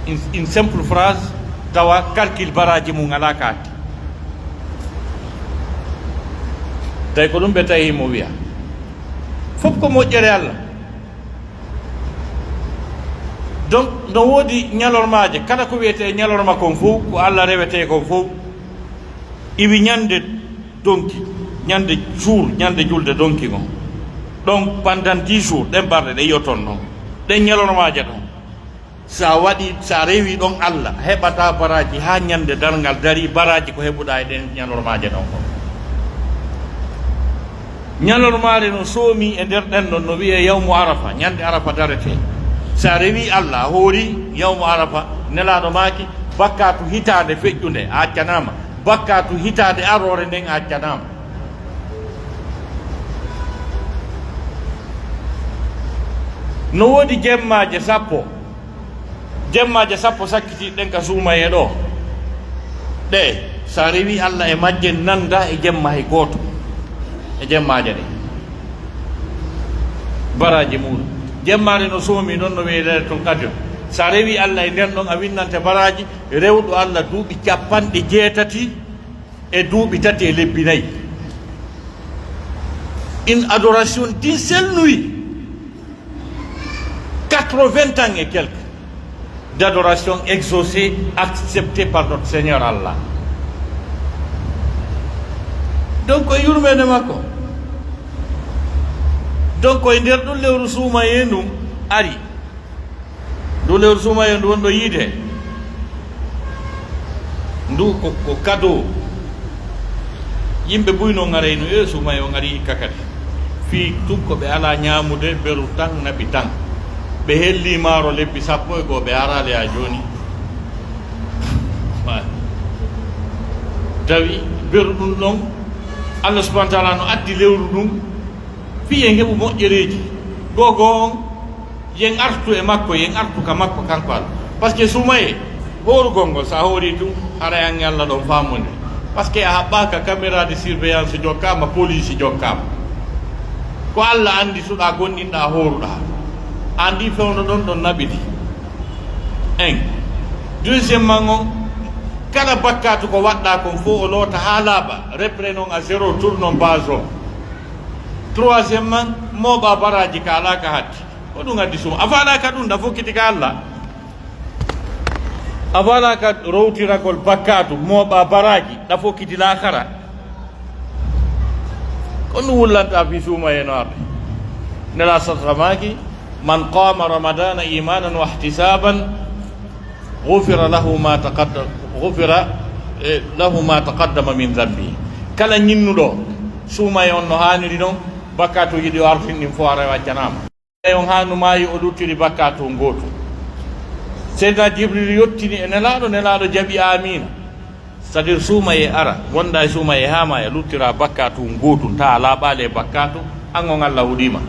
in, in simple phrase, tawa calcul baraaji mum alaa ka hatti. Tawi ko ɗum ɓe tawi mo wi'a. Fof ko moƴƴere Alla. Donc, no woodi ñalormaaje, kala ko wi'etee ñalorma kon fof, ko Alla rewetee kon fof. Iwi ñande donki, ñande jour, ñande julde donki ngon. Ɗon pendant dix jours, ɗen balɗe ɗe yi'oton ɗon. Ɗen ñalormaaje ɗon. Sa waɗi, sa rewi ɗon Alla, heɓata baraaji haa ñande darngal darii, baraaji ko heɓuɗaa e ɗen ñalormaaje ɗon kon. Ñalormaare no soomi e nder ɗen ɗon, no wi'ee yawmu Arafa, ñande Arafa daretee. Sa rewi Alla, a hoori yawmu Arafa, Nelaaɗo maaki, bakkaatu hitaande feƴƴunde, a accanaama. Bakkaatu hitaande aroore nden, a accanaama. No woodi jemmaaje sappo. Jemmaaje sappo sakkitiiɗe ɗen ka suumayee ɗoo. Ɗe, sa rewi Alla e majje, nanda e jemma hay gooto. E jemmaaje ɗen. Baraaji muuɗum. Jemmaare no soomi non no wi'ee Laylatul Qadr. Sa rewi Alla e nden ɗon, a winnante baraaji, rewɗo Alla duuɓi cappanɗe jeetati e duuɓi tati e lebbi nayi. Une adoration d'une seule nuit. Quatre-vingts ans et quelques d'adoration exaucée, acceptée par notre Seigneur Allah. Donc, ko yurmeende makko. Donc, ko e nder ɗum lewru suumayee ndun ari. Ndu lewru suumayee ndu wonɗo yiide. Ndu ko, ko kado. Yimɓe buy non arayno, e suumayee on ari hikka kadi. Fii tun ko ɓe alaa ñaamude beru tan, naɓi tan. Ɓe hellii maaro lebbi sappo e goo, ɓe araali haa jooni. Tawi beru ɗun ɗon, Allah subhanahu wa ta'ala no addi lewru ndun, fii en heɓu moƴƴereeji. Goo goo on, yen artu e makko, yen artu ka makko kanko Alla. Parce que suumayee, hoorugol ngol, sa hoorii tun, haray an e Alla ɗon faamondiraa. Parce que a haɓɓaaka, caméra de surveillance jokkaama, police jokkaama. Ko Alla anndi suɗaa gonɗinɗaa hooruɗaa. Anndi fewndo ɗon ɗon naɓiti. En. Deuxièmement on, kala bakkaatu ko waɗɗaa kon fow o loota haa laaɓa, reprenons à zéro, tournons page on. Troisièmement, mooɓaa baraaji ka alaa ka hatti. Ko ɗum addi suma. A faalaaka ɗum, ɗa fokkiti ka Alla. A faalaaka rowtiragol bakkaatu, mooɓaa baraaji, ɗa fokkiti laakara. Ko ɗum wullanta fii suumayee no arde. Nelaaɗo sallallaahu alayhi wa sallam maaki, "Man qaama Ramadaana iimaanan wa ihtisaaban, ghufira lahu ma taqaddam-, ghufira, eh, lahu ma taqaddama min dhanbi." Kala ñinnuɗo suumayee on no haaniri non, bakkaatuuji ɗi o artini ɗin fow aray o accanaama. E on haa no maayi, o luttiri bakkaatu on gootu. Seydina Jibril yottini e Nelaaɗo, Nelaaɗo jaɓi, "Aamiina." C'est-à-dire, suumayee ara, wonda e suumayee haa maaya, luttira bakkaatu on gootu, tawa laaɓaali e bakkaatu, an on Alla huɗii ma.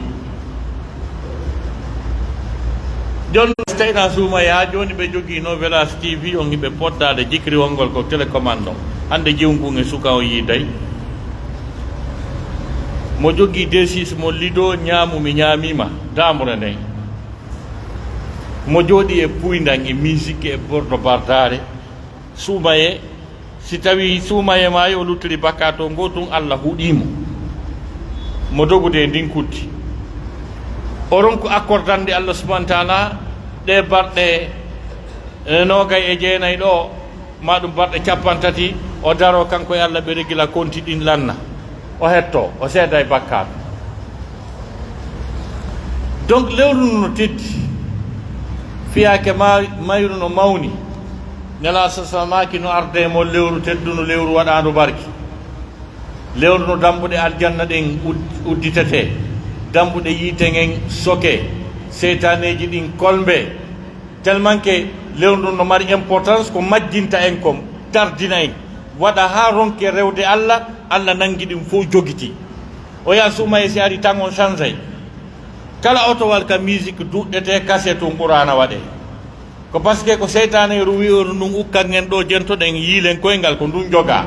Jon, tawi na suumayee haa jooni ɓe jogii Novelas T V on, hiɓe poddaade jikriwol ngol ko télécommande on. Hannde jiwngu e suka on yiiday. Mo jogii D six mo Lido, ñaamu mi ñaamiima, daamre nden. Mo jooɗii e puyndan e musique e bordo bardaare, suumayee, Si tawii suumayee maayi, o luttiri bakkaatu on goo tun, Alla huɗii mo, mo dogude e ndin kuddi. O ronku accordande Alla subhaanahu wa taala ɗee balɗe, e, noogay e jeenay ɗoo, maa ɗum balɗe cappanɗe tati, o daroo kanko e Alla, ɓe regila konti ɗin lanna. O hettoo, o seeday bakkaatu. Donc, lewru ndu no teddi, fiyaake ma-, mayru no mawni. Nelaaɗo sa-, sa-, maaki no arda e mon lewru teddundu, lewru waɗaandu barki. Lewru no dambuɗe aljanna ɗen ud-, udditetee, dambuɗe yiite ngen sokee, seytaaneeji ɗin kolmbee. Tellement que lewru ndun no mari importance, ko majjinta en kon, tardina en, waɗa haa ronke rewde Alla, Alla nangi ɗum fow jogitii. O yaa suumayee si ari tan on sansay. Kala otowal ka musique duɗɗetee, kaset tun Qur'aana waɗee. Ko parce que ko seytaane ru wi'oru ndun ukkan en ɗoo, jentoɗen, yiilen koyngal ko ndun jogaa.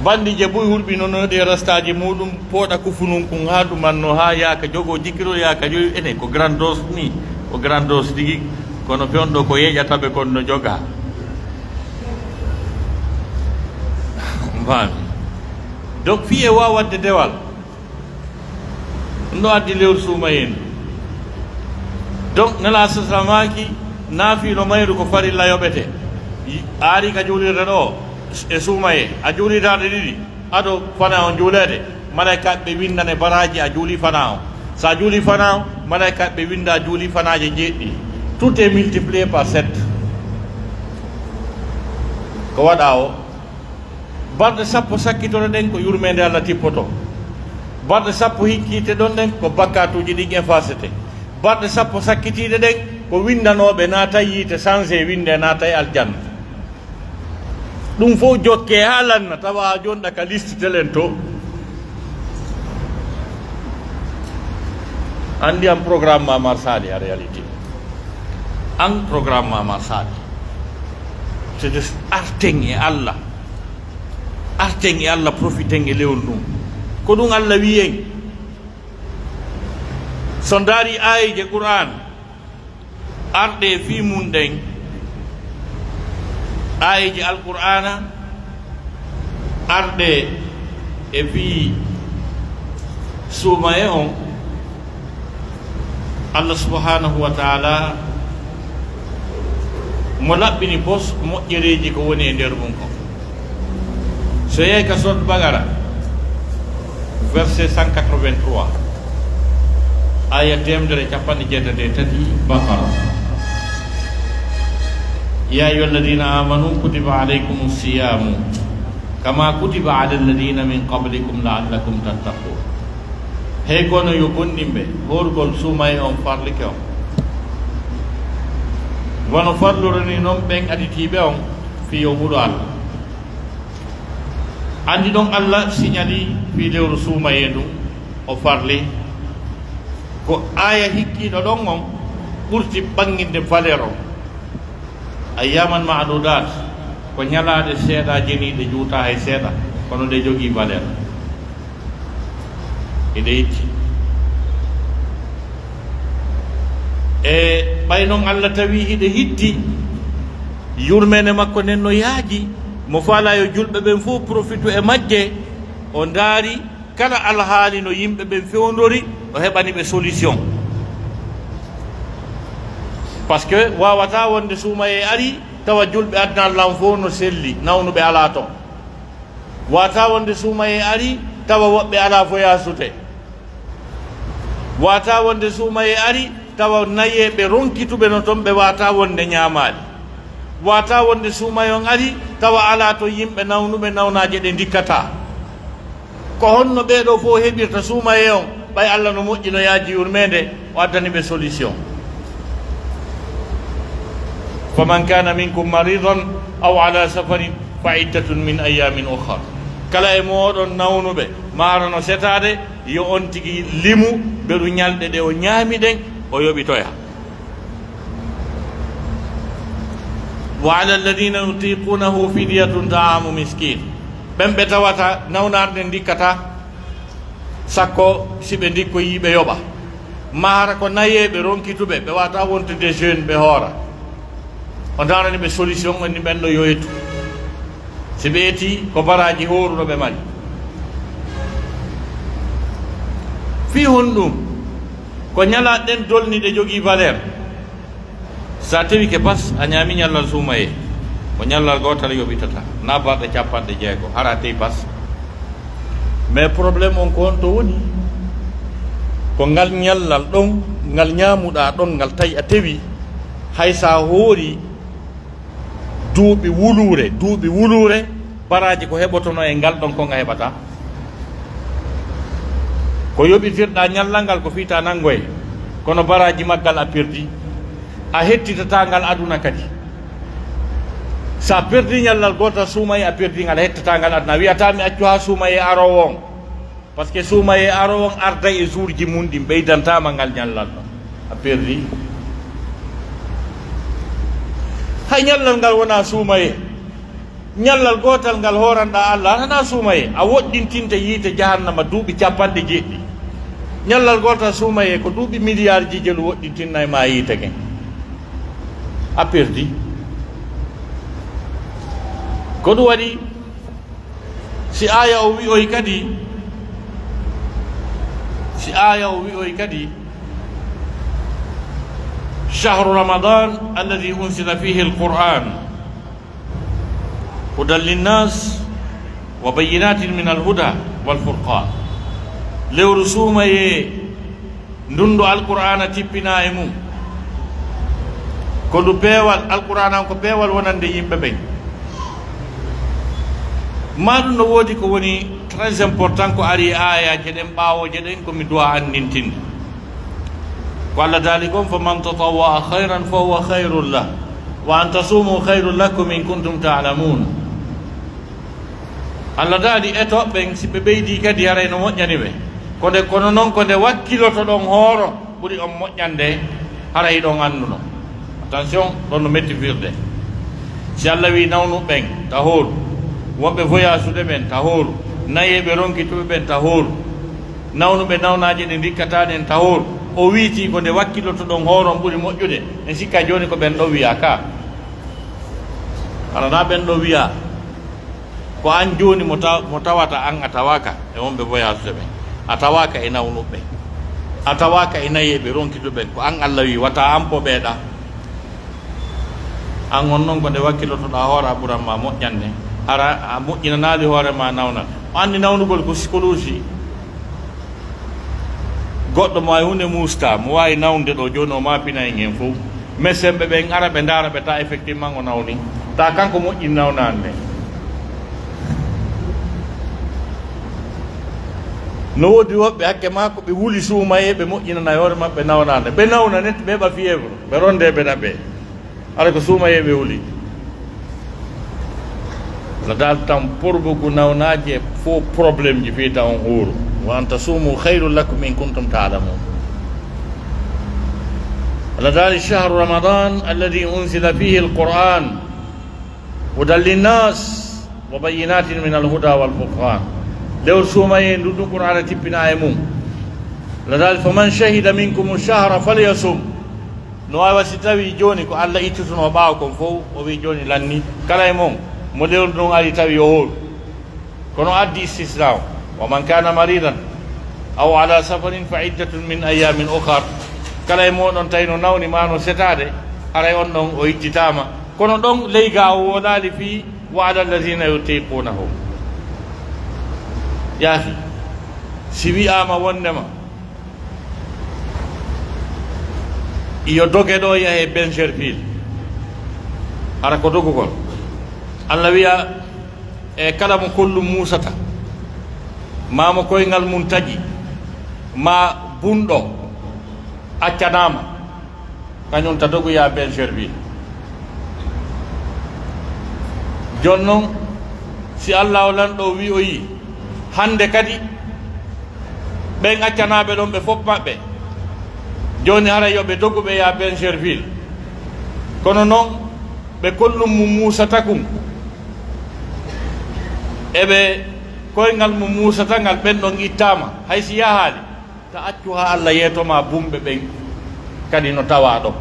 Bandiije buy hulɓinono ɗe rastaaji muuɗum, pooɗa kufunun kun haa ɗumanno, haa yaaka jogoo jikkiro, yaaka joyi, enen ko grandos ni, ko grandos tigi, kono fewndo ko yeƴata ɓe kon no jogaa. Mbami. Donc, fii e waawande dewal, ɗum ɗo addi lewru suumayee ndu. Donc, Nelaaɗo sa-, sa-, maaki, naafiilo mayru ko farilla yoɓete. Y-, a ari ka juulirde ɗoo e suumayee, a juulii darɗe ɗiɗi, ado fanaa on juuleede, malaykaaɓe ɓe winndane baraaji a juulii fanaa on. So a juulii fanaa on, malaykaaɓe ɓe winnda a juulii fanaaje jeeɗiɗi. Tout est multiplié par sept. Ko waɗaa o? Balɗe sappo sakkitoɗe ɗen, ko yurmeende Alla tippotoo. Balɗe sappo hikkiiɗe ɗon ɗen, ko bakkaatuuji ɗin effaceete. Balɗe sappo sakkitiiɗe ɗen, ko winndanooɓe naatay yiite, sanse winnde naatay aljanna. Ɗum fof jokkee haa lanna, tawa a jonɗa ka liste telen to. Anndi an programme ma marsaali en réalité. An programme ma marsaali. C'est-à-dire arten e Alla. Arten e Alla, profiten e lewru ndun. Ko ɗum Alla wi'i en. So ndaari aayeeje Qur'aan, arɗe e fii mun ɗen, aayeeje Alqur'aana, arɗe e fii suumayee on, Allah subhanahu wa ta'ala mo laɓɓini pos moƴƴereeji ko woni e nder mun kon. So yehi ka Sourate Baqara, verset cent quatre-vingt-trois, aya teemedere e capanɗe jeetati e tati, Baqara. يا أيها الذين آمنوا كتب عليكم الصيام كما كتب على الذين من قبلكم لعلكم تتقون. Hey kono yo gomɗinɓe, horugol suumayee on farlike on, wano farlorani non ɓen aditiiɓe on, fii yo huɗo Allah. Anndi ɗon Allah siñali fii lewru suumayee ndun, o farli. Ko aaya hikkiiɗo ɗon on ɓurti ɓannginde valeur on. Ayyaaman ma'duudaat, ko ñalaaɗe seeɗa jeniiɗe, juutaa hay seeɗa, kono ɗe jogii valeur. Hiɗe hitti. E ɓay non Allah tawi hiɗe hitti, yurmeende makko nden no yaaji, mo faalaa yo julɓe ɓen fow profitu e majje, o ndaari kala alhaali no yimɓe ɓen fewndori, o heɓani ɓe solution. Parce que waawataa wonde suumayee ari, tawa julɓe aduna lan fow no selli, nawnuɓe alaa ton. Waawataa wonde suumayee ari, tawa woɓɓe alaa foyasude. Waawataa wonde suumayee ari, tawa nayee ɓe ronkituɓe no ton, ɓe waawataa wonde ñaamaali. Waawataa wonde suumayee on ari, tawa alaa ton yimɓe nawnuɓe, nawnaaje ɗe ndikkataa. Ko honno ɓee ɗoo fow heɓirta suumayee on, ɓay Allah no moƴƴi, no yaaji yurmeende, o addani ɓe solution? فمن كان منكم مريضا أو على سفر فعدة من أيام أخر. Kala e mooɗon nawnuɓe, maa hara no setaade, yo on tigi limu beru ñalɗe ɗe o ñaami ɗen, o yoɓitoya. وعلى الذين يطيقونه فدية طعام مسكين. Ɓen ɓe tawata nawnaare nden ndikkataa, sakko si ɓe ndikkoyii ɓe yoɓa. Maa hara ko nayee ɓe ronkituɓe, ɓe waawataa wontude jeûne ɓe hoora. O ndaarani ɓe solution, o inni ɓen ɗoo yo etu. Si ɓe etii, ko baraaji hooruɗo ɓe mari. Fii honɗun? Ko ñalaaɗe ɗen dolni ɗe jogii valeur. Si a tewike bas, a ñaami ñallal suumayee, ko ñallal gootal yoɓitata, naa balɗe capanɗe jeego, hara a tewi bas. Mais problème on ko on to woni, ko ngal ñallal ɗon, ngal ñaamuɗaa ɗon, ngal tawi a tewi, hay si a hoori duuɓi wuluure, duuɓi wuluure, baraaji ko heɓotonoo e ngal ɗon kon a heɓataa. Ko yoɓitirɗaa ñallal ngal ko fii ta nanngoye, kono baraaji maggal a perdi. A hettitataa ngal aduna kadi. Si a perdi ñallal gootal suumayee, a perdi ngal, a hettataa ngal aduna. A wi'ataa mi accu haa suumayee aroowo on. Parce que suumayee aroowo on arday e jourji mun ɗin, ɓeydantaa ma ngal ñallal ɗon. A perdi. Hay ñallal ngal wonaa suumayee. Ñallal gootal ngal hooranɗaa Alla, a tanaa suumayee, a woɗɗintinte yiite jahannama duuɓi capanɗe jeeɗiɗi. Ñallal gootal suumayee ko duuɓi miliyaarji jelu woɗɗintinna e maa yiite ken. A perdi. Ko ɗum waɗi, si aaya o wi'oy kadi, si aaya o wi'oy kadi, شهر رمضان الذي أنزل فيه القرآن هدى للناس وبينات من الهدى والفرقان. Lewru suumayee ndun ndu Alqur'aana tippinaa e mun. Ko ndu peewal, Alqur'aana on ko peewal wonande yimɓe ɓen. Maa ɗun no woodi ko woni très important ko ari e aayaaje ɗen ɓaawooje ɗen ko mi du'a anndintinde. Ko Alla daali kon, فمن تطوع خيرا فهو خير له وأن تصوموا خير لكم إن كنتم تعلمون. Alla daali, etooɓe ɓen, si ɓe ɓeydii kadi, haray no moƴƴani ɓe. Ko nde, kono non, ko nde wakkilotoɗon hooro ɓuri on moƴƴande, haray hiɗon annduno. Attention, ɗon no metti firde. Si Alla wi'i nawnuɓe ɓen, ta hooru. Wonɓe voyage ude ɓen, ta hooru. Nayeeɓe ronkituɓe ɓen, ta hooru. Nawnuɓe nawnaaje ɗe ndikkataa ɗen, ta hooru. O wi'itii ko nde wakkilotoɗon hooro on ɓuri moƴƴude. En sikka jooni ko ɓen ɗon wi'a ka. Hara naa ɓen ɗon wi'a. Ko an jooni mo taw-, mo tawata an a tawaaka e wonɓe voyage ɓen, a tawaaka e nawnuɓe, a tawaaka e nayeeɓe ronkiduɓe, ko an Alla wi'i, wata an poɓeɗaa. An on non ko nde wakkilotoɗaa hoore a ɓuran ma moƴƴande, hara a moƴƴinanaali hoore ma nawna. O anndi nawnugol ko psychologie. Goɗɗo mo waawi huunde muusta, mo waawi nawnude ɗoo jooni, o maapina en en fow. Mais semɓe ɓen ara ɓe ndaara ɓe ta effectivement o nawni. Ta kanko moƴƴini nawnaande nden. No woodi woɓɓe hakke maa ko ɓe wuli suumayee ɓe moƴƴinana hoore maɓɓe nawnaande. Ɓe nawna net, ɓe heɓa fièvre, ɓe ronde ɓe naɓe. Hara ko suumayee ɓe wuli. Alla daali tan porbugu nawnaaje fow problème ji fii tan on huuru. وأن تصوموا خير لكم إن كنتم تعلمون. Alla daali شهر رمضان الذي أنزل فيه القرآن هدى للناس وبينات من الهدى والفرقان. Lewru suumayee ndu ɗun Qur'aana tippinaa e mun. Alla daali فمن شهد منكم الشهر فليصمه. No waawa si tawii jooni ko Alla ittutunoo ɓaawo kon fow, o wi'i jooni lanni, kala e mon mo lewru ndun ari tawi yo hooru. Kono addi istisnaa o, ومن كان مريضا أو على سفر فعدة من أيام أخر. Kala e mooɗon tawi no nawni maa no setaade, haray on ɗon o ittitaama. Kono ɗon ley gaa o wolaali fii وعلى الذين يطيقونه. Yaafi, si wi'aama wondema yo doge ɗoo yahe Bencherville. Hara ko dogugol. Alla wi'a, e kala mo kollum muusata, maa mo koyngal mun taƴi, maa bunɗo accanaama, kañun ta dogu yaa Bencherville. Jooni non, si Alla o Lanɗo wi'oyi, hande kadi, ɓen accanaaɓe ɗon ɓe fof maɓɓe, jooni haray yo ɓe dogu ɓe yaa Bencherville. Kono non, ɓe kollum mum muusata kun, e ɓe koyngal mum muusata ngal, ɓen ɗon ittaama, hay si yahaali. Ta accu haa Alla yeeto ma bumɓe ɓen kadi no tawaa ɗon.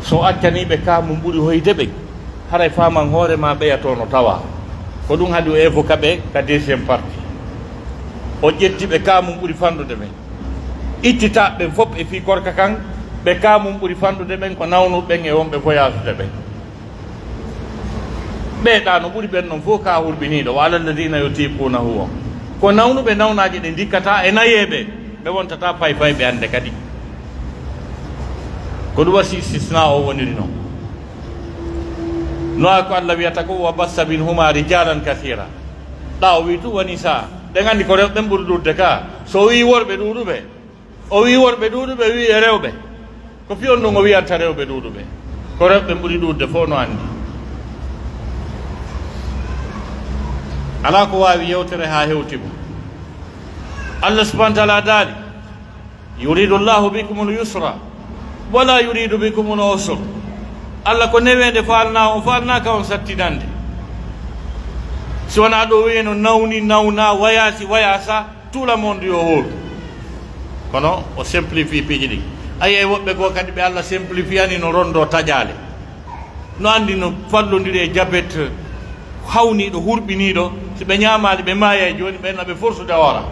So accanii ɓe ka mun ɓuri hoyde ɓen, haray faaman hoore maa ɓeya to no tawaa. Ko ɗun haɗi o évoquer ɓe ka deuxième partie. O ƴetti ɓe ka mun ɓuri fanɗude ɓen. Ittitaaɓe ɓen fof e fii korka kan, ɓe ka mun ɓuri fanɗude ɓen ko nawnuɓe ɓen e wonɓe voyage-ude ɓen. Ɓee ɗaa no ɓuri ɓen non fof ka hurɓiniiɗo, wa ala alladina yutiqunahu on. Ko nawnuɓe nawnaaje ɗe ndikkataa e nayeeɓe, ɓe wontataa paypayɓe hannde kadi. Ko ɗum wasi istisna o woniri non. No a ko Allah wiyata ko, "Wa bassa minhuma rijalan kathira." Ɗa o wi tu woni sa. Ɗen anndi ko rewɓe ɓen ɓuri ɗuuɗude ka. So o wi worɓe ɗuuɗuɓe, o wi worɓe ɗuuɗuɓe, wi e rewɓe. Ko fii on ɗum o wiyanta rewɓe ɗuuɗuɓe. Ko rewɓe ɓuri ɗuuɗude fof no anndi. Alaa ko waawi yewtere haa hewti mo. Allah subhanahu wa taala daali, "Yuridu Allahu bikumul yusra, wala yuridu bikumul usr." Allah ko neweende faalnaa on, faalnaaka on sattinande. Si wonaa ɗo wiyeno nawni, nawna, wayaasi, wayaasa, tout le monde yo hooru. Kono o simplifie piiji ɗin. A yi'ay woɓɓe goo kadi ɓe Allah simplifiani no rondo taƴaale. No anndi no fallondiri e jabet hawniiɗo, hurɓiniiɗo. Si ɓe ñaamaali, ɓe maayay jooni, ɓen no ɓe forsude hoora.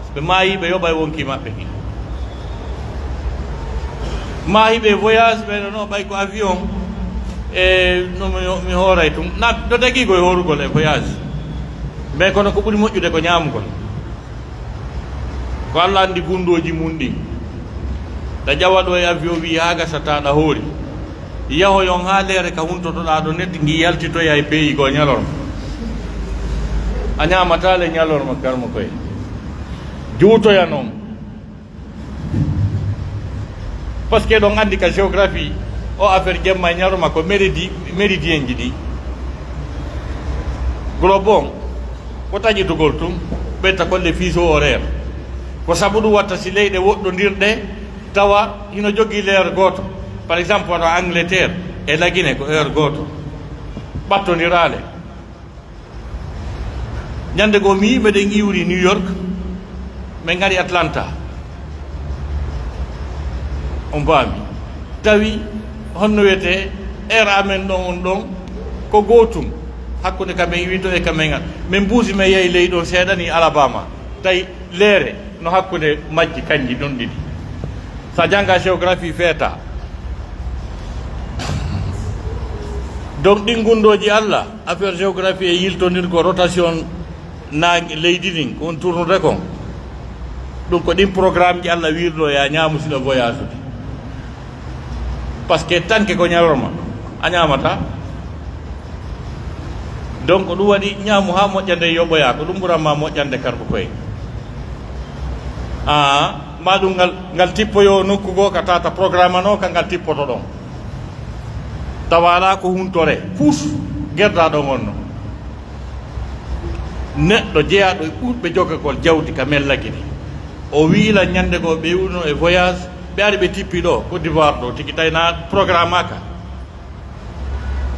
Si ɓe maayii, ɓe yoɓay wonkii maɓɓe kin. Maahiiɓe voyage, ɓe no, no ɓay ko avion, e no mi, mi hooray tun. Na, no dagii ko e hoorugol e voyage. Mais kono ko ɓuri moƴƴude ko ñaamugol. Ko Allah anndi gundooji mun ɗin. Ɗa ƴawa ɗo e avion, wi'i haa gasa, ta ɗa hoori. Yahoyon haa leere ka huntotoɗaa ɗo, net ngi yaltitoya e peeyi goo ñalorma. A ñaamataa le ñalorma, karmo koye. Juutoya non. Parce que ɗon anndi ka géographie, o affaire jemma e ñalorma ko méridi-, méridien ji ɗi. Globe on, ko taƴitugol tun, ɓeyta kolle fuseau horaire. Ko sabu ɗum watta si leyɗe woɗɗondirɗe, tawa hino jogii l'heure gooto. Par exemple, wano Angleterre e Lagine ko heure gooto. Ɓattondiraale. Ñande goo mi yi'i meɗen iwri New York, men ngari Atlanta. On paami? Tawi honno wiyetee heure amen ɗon on ɗon ko gootun hakkunde ka men iwi to e ka men an. Men buusi men yahi ley ɗon seeɗa ni Alabama. Tawi leere no hakkunde majji kanji ɗon ɗiɗi. Sa jannga géographie feeta. Donc ɗin gundooji Allah, affaire géographie e yiltondirgol rotation naange leydi ndin, ko on tournude kon. Ɗum ko ɗin programme ji Allah wiirno ya ñaamu sila voyage ude. Parce que tanke ko ñalorma, a ñaamata. Donc ɗum waɗi ñaamu haa moƴƴa nde yoɓoya, ko ɗum ɓuran ma moƴƴande karko koye. Aa, ma ɗum ngal, ngal tippoyo nokku goo ka tata programme no ka ngal tippoto ɗon. Tawa alaa ko huntore, puus, gerda ɗon on no. Neɗɗo jeyaaɗo e ɓurɓe jogagol jawdi ka mellaki ni. O wiila ñande goo ɓe iwno e voyage, ɓe ari ɓe tippi ɗo, Côte d'Ivoire ɗo, tigi tawi na programme aka.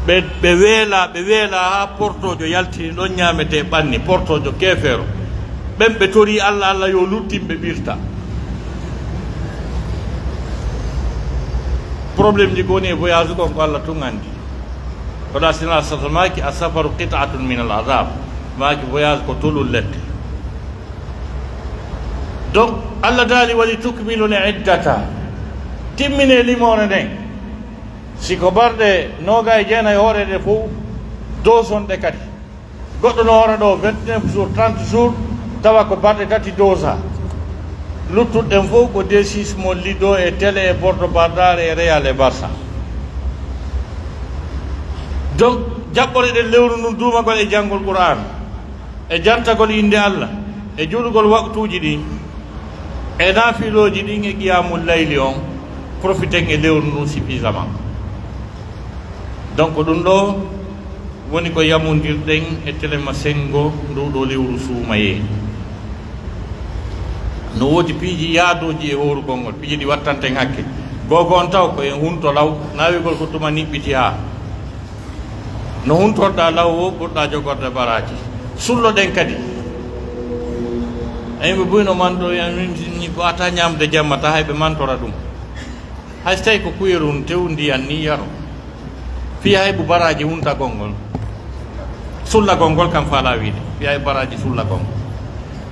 Ɓe, ɓe weela, ɓe weela haa portoojo yaltini ɗon ñaametee ɓanni, portoojo keefeero. Ɓen ɓe torii Allah, Allah yo luttin ɓe ɓirta. Problème ji ko woni e voyage kon ko Allah tun anndi. Kono a sina sata maaki, "As-safaru qit'atun min al-adhab." Maaki voyage ko tolul ledde. Donc, Allah daali, "Wali tukmilu l-iddata." Timmine limoore nden. Si ko barɗe noogay e jeenay hoore ɗe fow, dosonɗe kadi. Goɗɗo no hoora ɗo vingt-neuf jours, trente jours, tawa ko barɗe tati dosa. Luttuɗen fow ko D six mo Lido e Télé e Bordo Bardare e Real e Barça. Donc, jaɓɓore ɗen lewru ndun duumagol e janngol Qur'aan, e jantagol innde Allah, e juulugol waqtuuji ɗin, e naafilooji ɗin, e qiyaamul layli on, profiten e lewru ndun suffisamment. Donc, ɗum ɗo woni ko yamondirɗen e telema senngo ndu ɗo lewru suumayee. No woodi piiji yaadooji e hoorugol ngol, piiji ɗi wattanten hakke. Googo on taw ko en hunto law, naawigol ko tuma niɓɓiti haa. No huntorɗaa law o, ɓurɗaa jogorde baraaji. Sulloɗen kadi. E yimɓe buy no manto, ni ko ata ñaamde jemma, ta hay ɓe mantora ɗum. Hay so tawii ko kuyeru tewu ndiyan nii yaro, fii hay bu baraaji huntagol ngol, sullagol ngol kam faalaa wiide, fii hay baraaji sullagol ngol.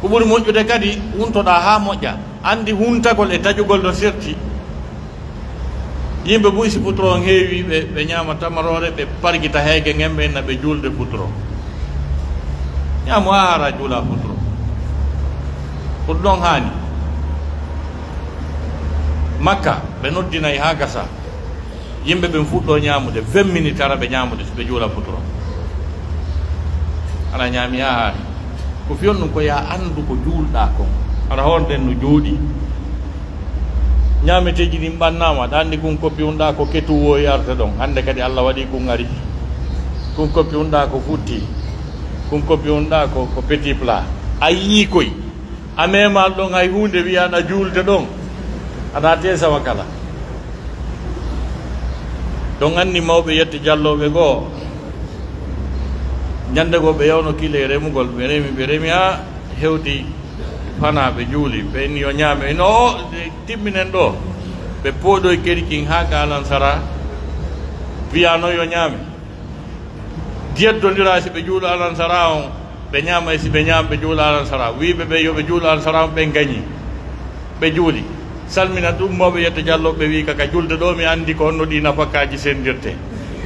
Ko ɓuri moƴƴude kadi, huntoɗaa haa moƴƴa, anndi huntagol e taƴugol no serti. Yimɓe buy si futuro on heewi, ɓe, ɓe ñaama tamaroore, ɓe pargita heege ngen, ɓe inna ɓe juulde futuro. Ñaamu haa hara juula futuro. Ko ɗon haani. Makka, ɓe noddinay haa gasa. Yimɓe ɓen fuɗɗoo ñaamude, vingt minutes hara ɓe ñaamude, si ɓe juula futuro. Hara ñaami haa haari. Ko fiyon ɗum ko yaa anndu ko juulɗaa kon. Hara honɗen no jooɗii. Ñaameteeji ɗin ɓannaama, ɗa anndi kun koppi un ɗaa ko ketuwoo e arde ɗon. Hannde kadi Alla waɗii kun ari. Kun koppi un ɗaa ko futti. Kun koppi un ɗaa ko, ko petit plat. A yii koy. A meemal ɗon hay huunde wi'aa na juulde ɗon. Ana teesawa kala. Ɗon anndi mawɓe yette jallooɓe goo. Ñannde goo ɓe yawno kiile remugol, ɓe remi, ɓe remi haa hewti fanaa ɓe juuli. Ɓe inni yo ñaame. Ino o, timminen ɗoo. Ɓe pooɗoy kerikin haa ka alansara. Wi'aa non yo ñaame. Jeddondiraa si ɓe juula alansara on, ɓe ñaama e si ɓe ñaama ɓe juula alansara. Wi'ɓe ɓe yo ɓe juula alansara on, ɓe gañi. Ɓe juuli. Salmina ɗum mawɓe yetta jallo, ɓe wi'i ka, ka julde ɗoo, mi anndi ko honno ɗi nafakaaji senndirte.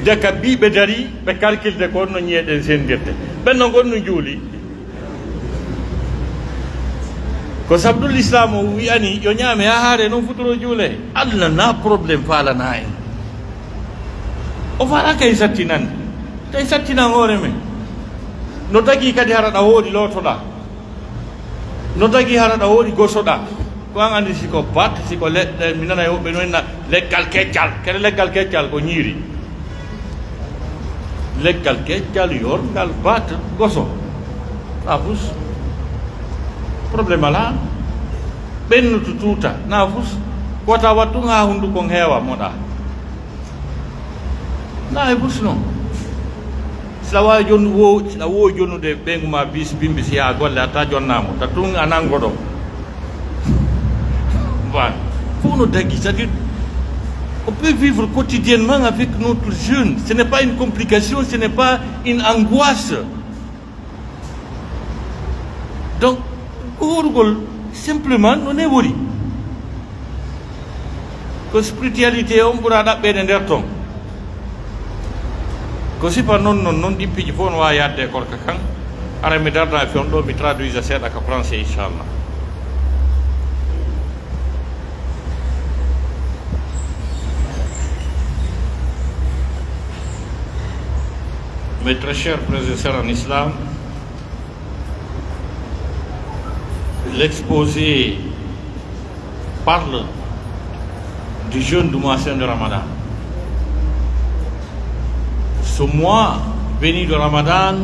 De ka bii ɓe darii, ɓe kalkilde ko honno ñi'e ɗen senndirte. Ɓen non gonnu juuli. Ko sabdul Islam o wi'ani, yo ñaame haa haare non futuro juule. Allah na problème faalana en. O faalaaka en sattinande. Tawi sattinan hoore men. No tagi kadi hara ɗa hoori lootoɗaa. No tagi hara ɗa hoori gosoɗaa. Ko an anndi si ko bat, si ko leɗɗe, mi nana e woɓɓe no inna leggal keccal. Kede leggal keccal ko ñiiri. Leggal keccal, yorngal, bat, goso. Na fus. Problème alaa. Ɓennutu tuuta. Na fus. Wata wattu haa hunduko on heewa moɗa. Na e fus non. Si la waawi jonnu wo, si la wo jonnude ɓeyngu ma bis bimbi si yaa golle, hatta jonnaa mo. Ta tun a nango ɗo. Voilà. Fof no dagi. C'est-à-dire, on peut vivre quotidiennement avec notre jeûne. Ce n'est pas une complication, ce n'est pas une angoisse. Donc, ko hoorugol simplement no newori. Ko spiritualité on ɓura ɗaɓɓeede nder ton. Ko sifa non, non, non ɗin piiji fof no waawi yaadde e korka kan. Ara mi darda e fewndo ɗo, mi traduisa seeɗa ka français, inchallah. Mes très chers frères et sœurs en islam, l'exposé parle du jeûne du mois saint de Ramadan. Ce mois béni de Ramadan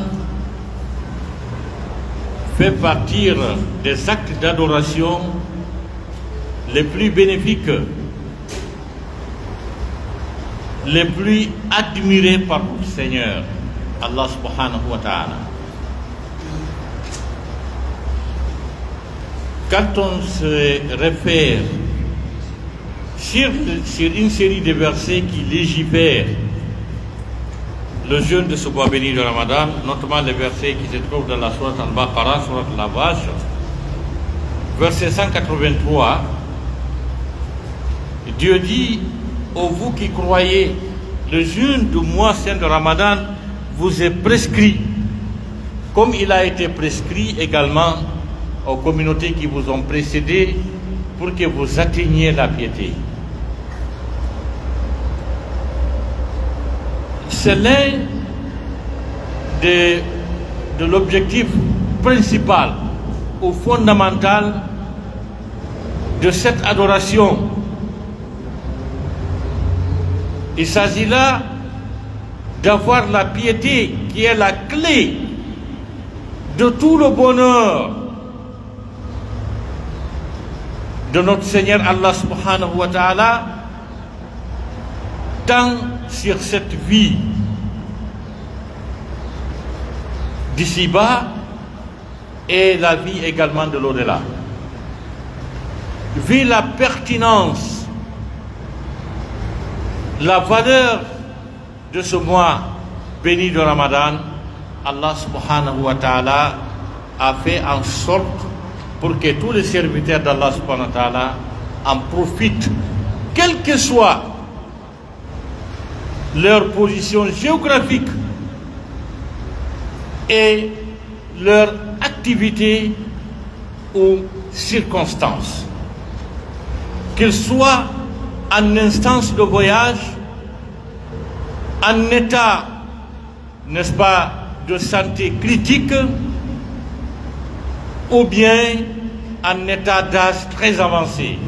fait partie des actes d'adoration les plus bénéfiques, les plus admirés par notre Seigneur, Allah subhanahu wa ta'ala. Quand on se réfère sur, sur une série de versets qui légifèrent le jeûne de ce mois béni de Ramadan, notamment les versets qui se trouvent dans la sourate Al-Baqarah, sourate la vache, verset cent quatre-vingt-trois, Dieu dit, ô vous qui croyez, le jeûne du mois saint de Ramadan vous est prescrit, comme il a été prescrit également aux communautés qui vous ont précédé, pour que vous atteigniez la piété. C'est l'un de, de l'objectif principal ou fondamental de cette adoration. Il s'agit là d'avoir la piété qui est la clé de tout le bonheur de notre Seigneur Allah subhanahu wa ta'ala, tant sur cette vie d'ici-bas et la vie également de l'au-delà. Vu la pertinence La valeur de ce mois béni de Ramadan, Allah subhanahu wa ta'ala a fait en sorte pour que tous les serviteurs d'Allah subhanahu wa ta'ala en profitent, quelle que soit leur position géographique et leur activité ou circonstance. Qu'ils soient en instance de voyage, en état, n'est-ce pas, de santé critique, ou bien en état d'âge très avancé,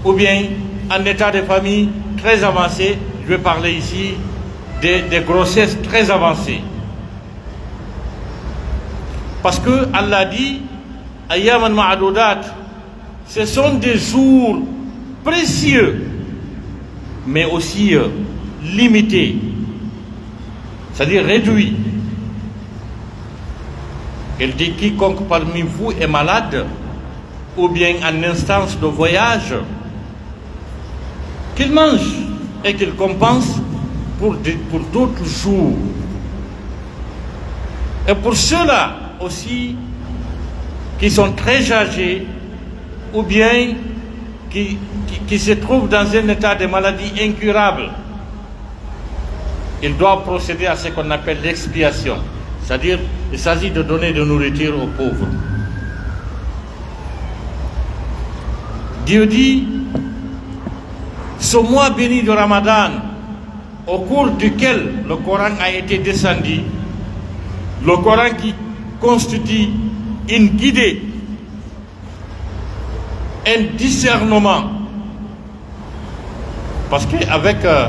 ou bien en état de famille très avancé. Je vais parler ici des, des grossesses très avancées. Parce que Allah dit, ayyaman ma'adudat, ce sont des jours précieux, mais aussi euh, limités, c'est-à-dire réduits. Il dit, quiconque parmi vous est malade ou bien en instance de voyage, qu'il mange et qu'il compense pour, de- pour d'autres jours. Et pour ceux-là aussi qui sont très âgés ou bien qui, qui, qui se trouvent dans un état de maladie incurable, il doit procéder à ce qu'on appelle l'expiation. C'est-à-dire, il s'agit de donner de nourriture aux pauvres. Dieu dit, ce mois béni de Ramadan, au cours duquel le Coran a été descendu, le Coran qui constitue une guidée, un discernement, parce qu'avec euh,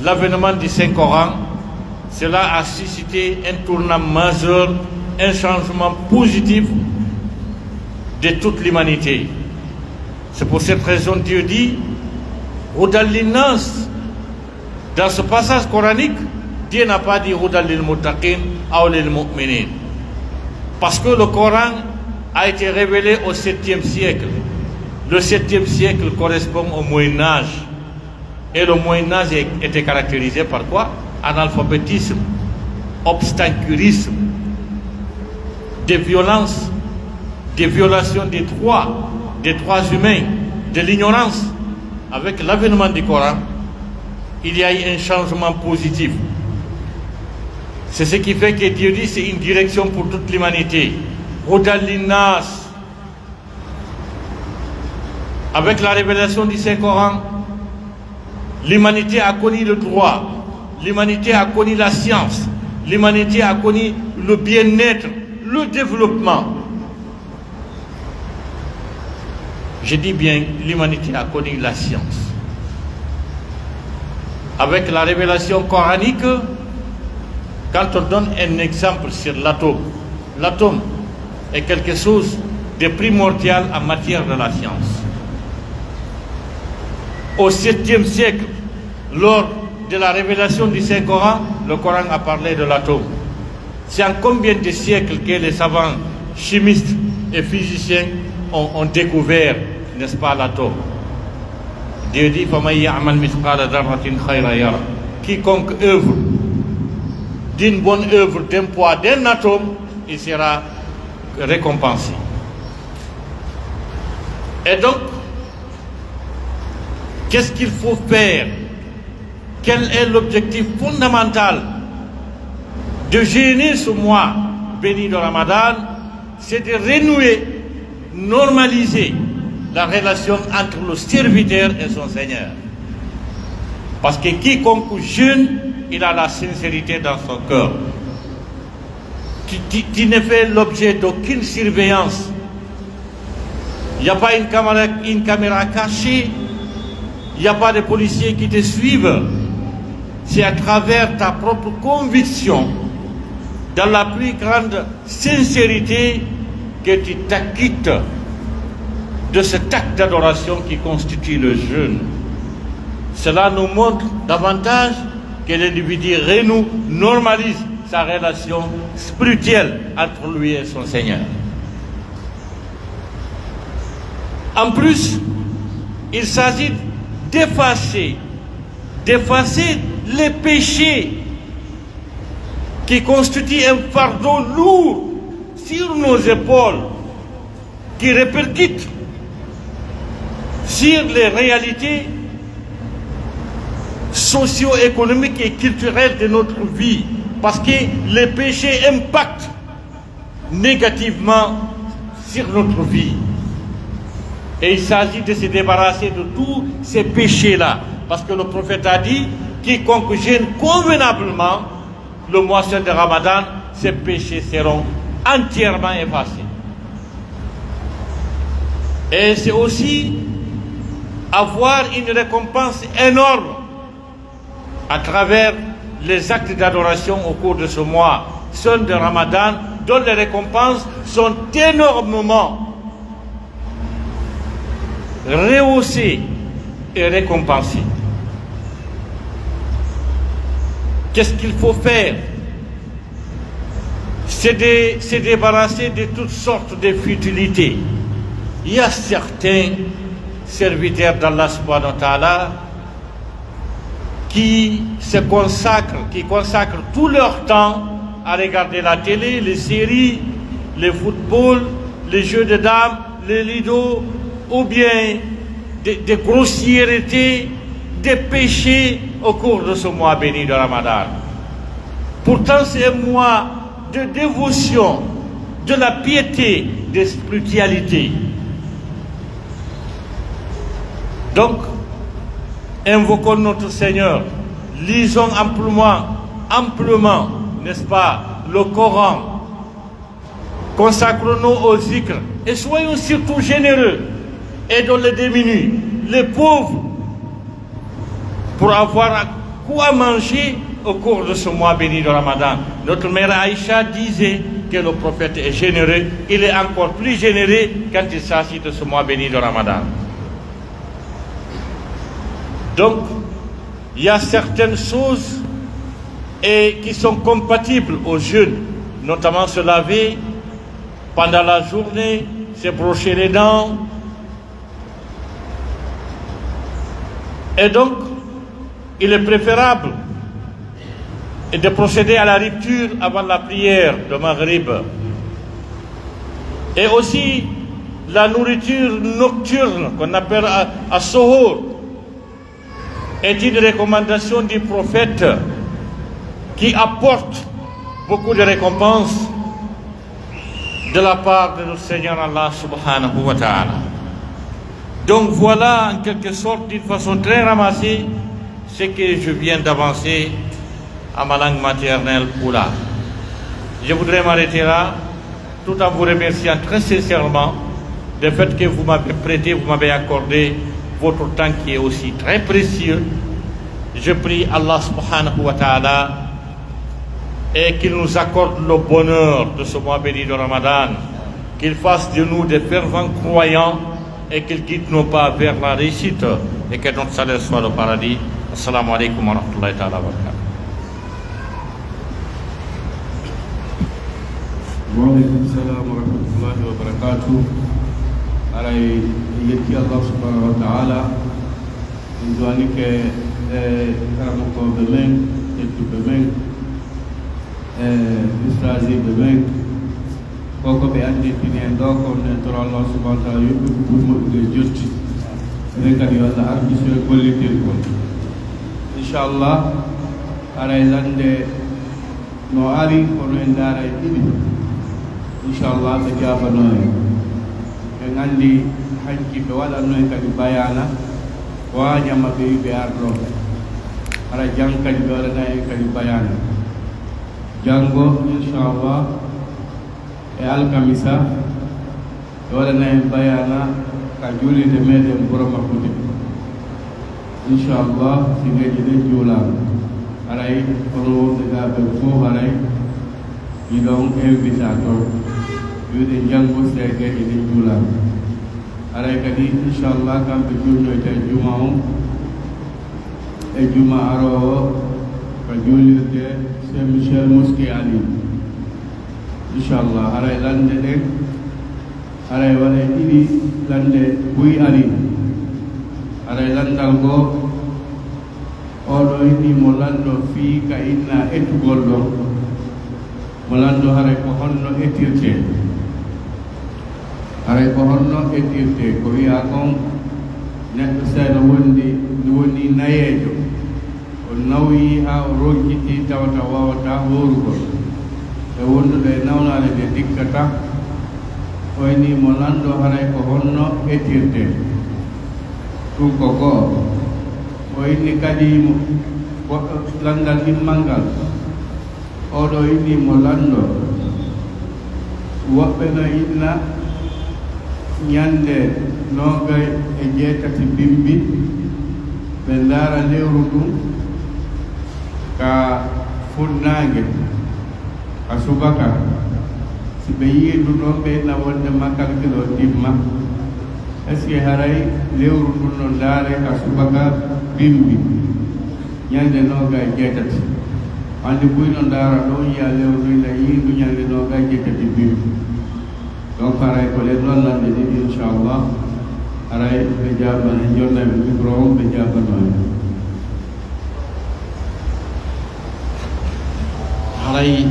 l'avènement du Saint-Coran, cela a suscité un tournant majeur, un changement positif de toute l'humanité. C'est pour cette raison que Dieu dit, هدى للناس. Dans ce passage coranique, Dieu n'a pas dit هدى للمتقين أو للمؤمنين. Parce que le Coran a été révélé au septième siècle. Le septième siècle correspond au Moyen Âge. Et le Moyen Âge est- était caractérisé par quoi? Analphabétisme, obscurantisme, des violences, des violations des droits, des droits humains, de l'ignorance. Avec l'avènement du Coran, il y a eu un changement positif. C'est ce qui fait que Dieu dit c'est une direction pour toute l'humanité. هدى للناس. Avec la révélation du Saint-Coran, l'humanité a connu le droit, l'humanité a connu la science, l'humanité a connu le bien-être, le développement. Je dis bien, l'humanité a connu la science. Avec la révélation coranique, quand on donne un exemple sur l'atome, l'atome est quelque chose de primordial en matière de la science. Au septième siècle, lors de la révélation du Saint-Coran, le Coran a parlé de l'atome. C'est en combien de siècles que les savants chimistes et physiciens ont, ont découvert, n'est-ce pas, l'atome? Dieu dit, فمن يعمل مثقال ذرة خيرا يره. Quiconque œuvre d'une bonne œuvre, d'un poids, d'un atome, il sera récompensé. Et donc, qu'est-ce qu'il faut faire? Quel est l'objectif fondamental de jeûner ce mois béni de Ramadan? C'est de renouer, normaliser la relation entre le serviteur et son Seigneur. Parce que quiconque jeûne, il a la sincérité dans son cœur, qui, qui- qui ne fait l'objet d'aucune surveillance. Il n'y a pas une caméra, une caméra cachée, il n'y a pas de policiers qui te suivent. C'est à travers ta propre conviction, dans la plus grande sincérité, que tu t'acquittes de cet acte d'adoration qui constitue le jeûne. Cela nous montre davantage que l'individu renoue, normalise sa relation spirituelle entre lui et son Seigneur. En plus, il s'agit d'effacer d'effacer les péchés qui constituent un fardeau lourd sur nos épaules, qui répercute sur les réalités socio-économiques et culturelles de notre vie, parce que les péchés impactent négativement sur notre vie. Et il s'agit de se débarrasser de tous ces péchés-là, parce que le prophète a dit, quiconque jeûne convenablement le mois saint de Ramadan, ses péchés seront entièrement effacés. Et c'est aussi avoir une récompense énorme à travers les actes d'adoration au cours de ce mois saint de Ramadan, dont les récompenses sont énormément rehaussées et récompensées. Qu'est-ce qu'il faut faire? C'est de se débarrasser de toutes sortes de futilités. Il y a certains serviteurs d'Allah subhanahu wa ta'ala qui se consacrent, qui consacrent tout leur temps à regarder la télé, les séries, les footballs, les jeux de dames, les ludo, ou bien des, des grossièretés, des péchés au cours de ce mois béni de Ramadan. Pourtant, c'est un mois de dévotion, de la piété, de spiritualité. Donc, invoquons notre Seigneur, lisons amplement, amplement, n'est-ce pas, le Coran, consacrons-nous au zikr et soyons surtout généreux. Aidons les démunis, les pauvres, pour avoir quoi manger au cours de ce mois béni de Ramadan. Notre mère Aïcha disait que le prophète est généreux, il est encore plus généreux quand il s'agit de ce mois béni de Ramadan. Donc, il y a certaines choses et qui sont compatibles au jeûne, notamment se laver pendant la journée, se brosser les dents. Et donc, il est préférable de procéder à la rupture avant la prière de Maghrib. Et aussi, la nourriture nocturne qu'on appelle à, à Sohor, est une recommandation du prophète qui apporte beaucoup de récompenses de la part de notre Seigneur Allah subhanahu wa ta'ala. Donc voilà, en quelque sorte, d'une façon très ramassée, ce que je viens d'avancer à ma langue maternelle, Pula. Je voudrais m'arrêter là, tout en vous remerciant très sincèrement du fait que vous m'avez prêté, vous m'avez accordé votre temps qui est aussi très précieux. Je prie Allah subhanahu wa ta'ala et qu'il nous accorde le bonheur de ce mois béni de Ramadan, qu'il fasse de nous des fervents croyants et qu'il guide nos pas vers la réussite et que notre salaire soit le paradis. Assalamu alaikum wa rahmatullahi ta'ala wa barakatuh. Wa alaikum salam wa rahmatullahi wa barakatuh. Aray, en yetti Allah subhanahu wa ta'ala. En duwanike e karamokooɓe men, tedduɓe men, e ustaasiiɓe men. Ko ko ɓe anndintini en ɗoo kon, en toro Allah subhanahu wa ta'ala yoɓɓe ko ɓuri moƴƴude e jotti. Enen kadi yo Allah ardisu e gollitiri kon. Inchallah, aray lannde no ari, kono en ndaaray ɗiɗi. Inchallah, ɓe jaabano en. En anndi hanki ɓe waɗanno en kadi bayaana, ko haa ñama ɓe wi ɓe arɗo. Hara jang kadi ɓe waɗana en kadi bayaana. Janngo, inchallah, e alkamisa, ɓe waɗana en bayaana ka juulirde meɗen Boro Makkude. Inchallah, si geeƴe ɗen juulaama. Haray, kono wonɓe ga ɓen fof haray, hiɗon invita ton. Juuɗe janngo, si geeƴe ɗen juulaama. Haray kadi, inchallah, kamɓe juulnoyta e juma on, e juma aroowo, ka juulirde Saint Michel Mosquée Aline. Inchallah, haray lannde ɗen, haray waɗay ɗiɗi lannde buy ari. Haray lanndal goo, Oo ɗoo innii mo lanndo fii ka innaa etugol ɗon. Mo lanndo haray ko honno etirtee? Haray ko honno etirtee? Ko wi'aa kon, neɗɗo si no wondi, no woni nayeejo, o nawyii haa o ronkitii, tawata o waawataa hoorugol. E wondude e nawnaare nde dikkata, o innii mo lanndo haray ko honno etirtee? Ɗun ko go'o. O inni kadi mo goɗɗo lanndal ɗimmal ngal. Oo ɗoo innii mo lanndo. Woɓɓe no inna ɲande noogay e jeetati bimbi, ɓe ndaara lewru ndun ka funnaange, ka subaka. Si ɓe yi'ii ndun ɗon, ɓe inna wonde makal kilo timma. Est-ce que haray lewru ndun no ndaaree ka subaka bimbi? Ɲande noogay e jeetati. Hande buy no ndaara ɗoo, yi'a lewru ndun, ina yi'ii ndu ɲande noogay e jeetati bimbi. Donc, haray ko ɗen ɗon lanɗe ɗiɗi, inchallah. Haray ɓe jaabana en, jonnay ɓe micro on, ɓe jaabana en. Haray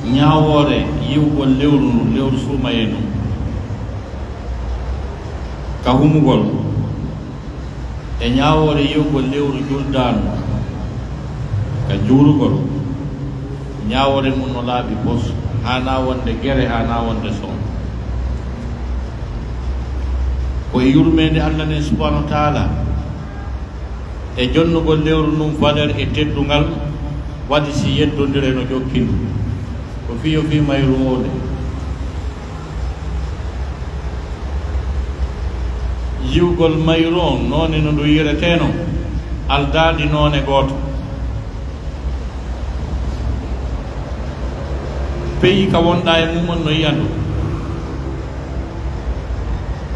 ɲaawoore yi'ugol lewru ndun, lewru suumayee ndun, ka humugol, e ɲaawoore yi'ugol lewru juldaandu ka juulugol, ɲaawoore mun no laaɓi pos, haanaa wonde gere, haanaa wonde son. Ko e yurmeende Alla nden subhaanahu wa ta'aala e jonnugol lewru ndun valeur e teddungal, waɗi si yeddondire no jokki ndun. Ko fii yo fii mayru wowle. Yi'ugol mayru on, noone no ndu yi'retee non, aldaali noone gooto. Peyi ka wonɗaa e mum on no yi'a ndu.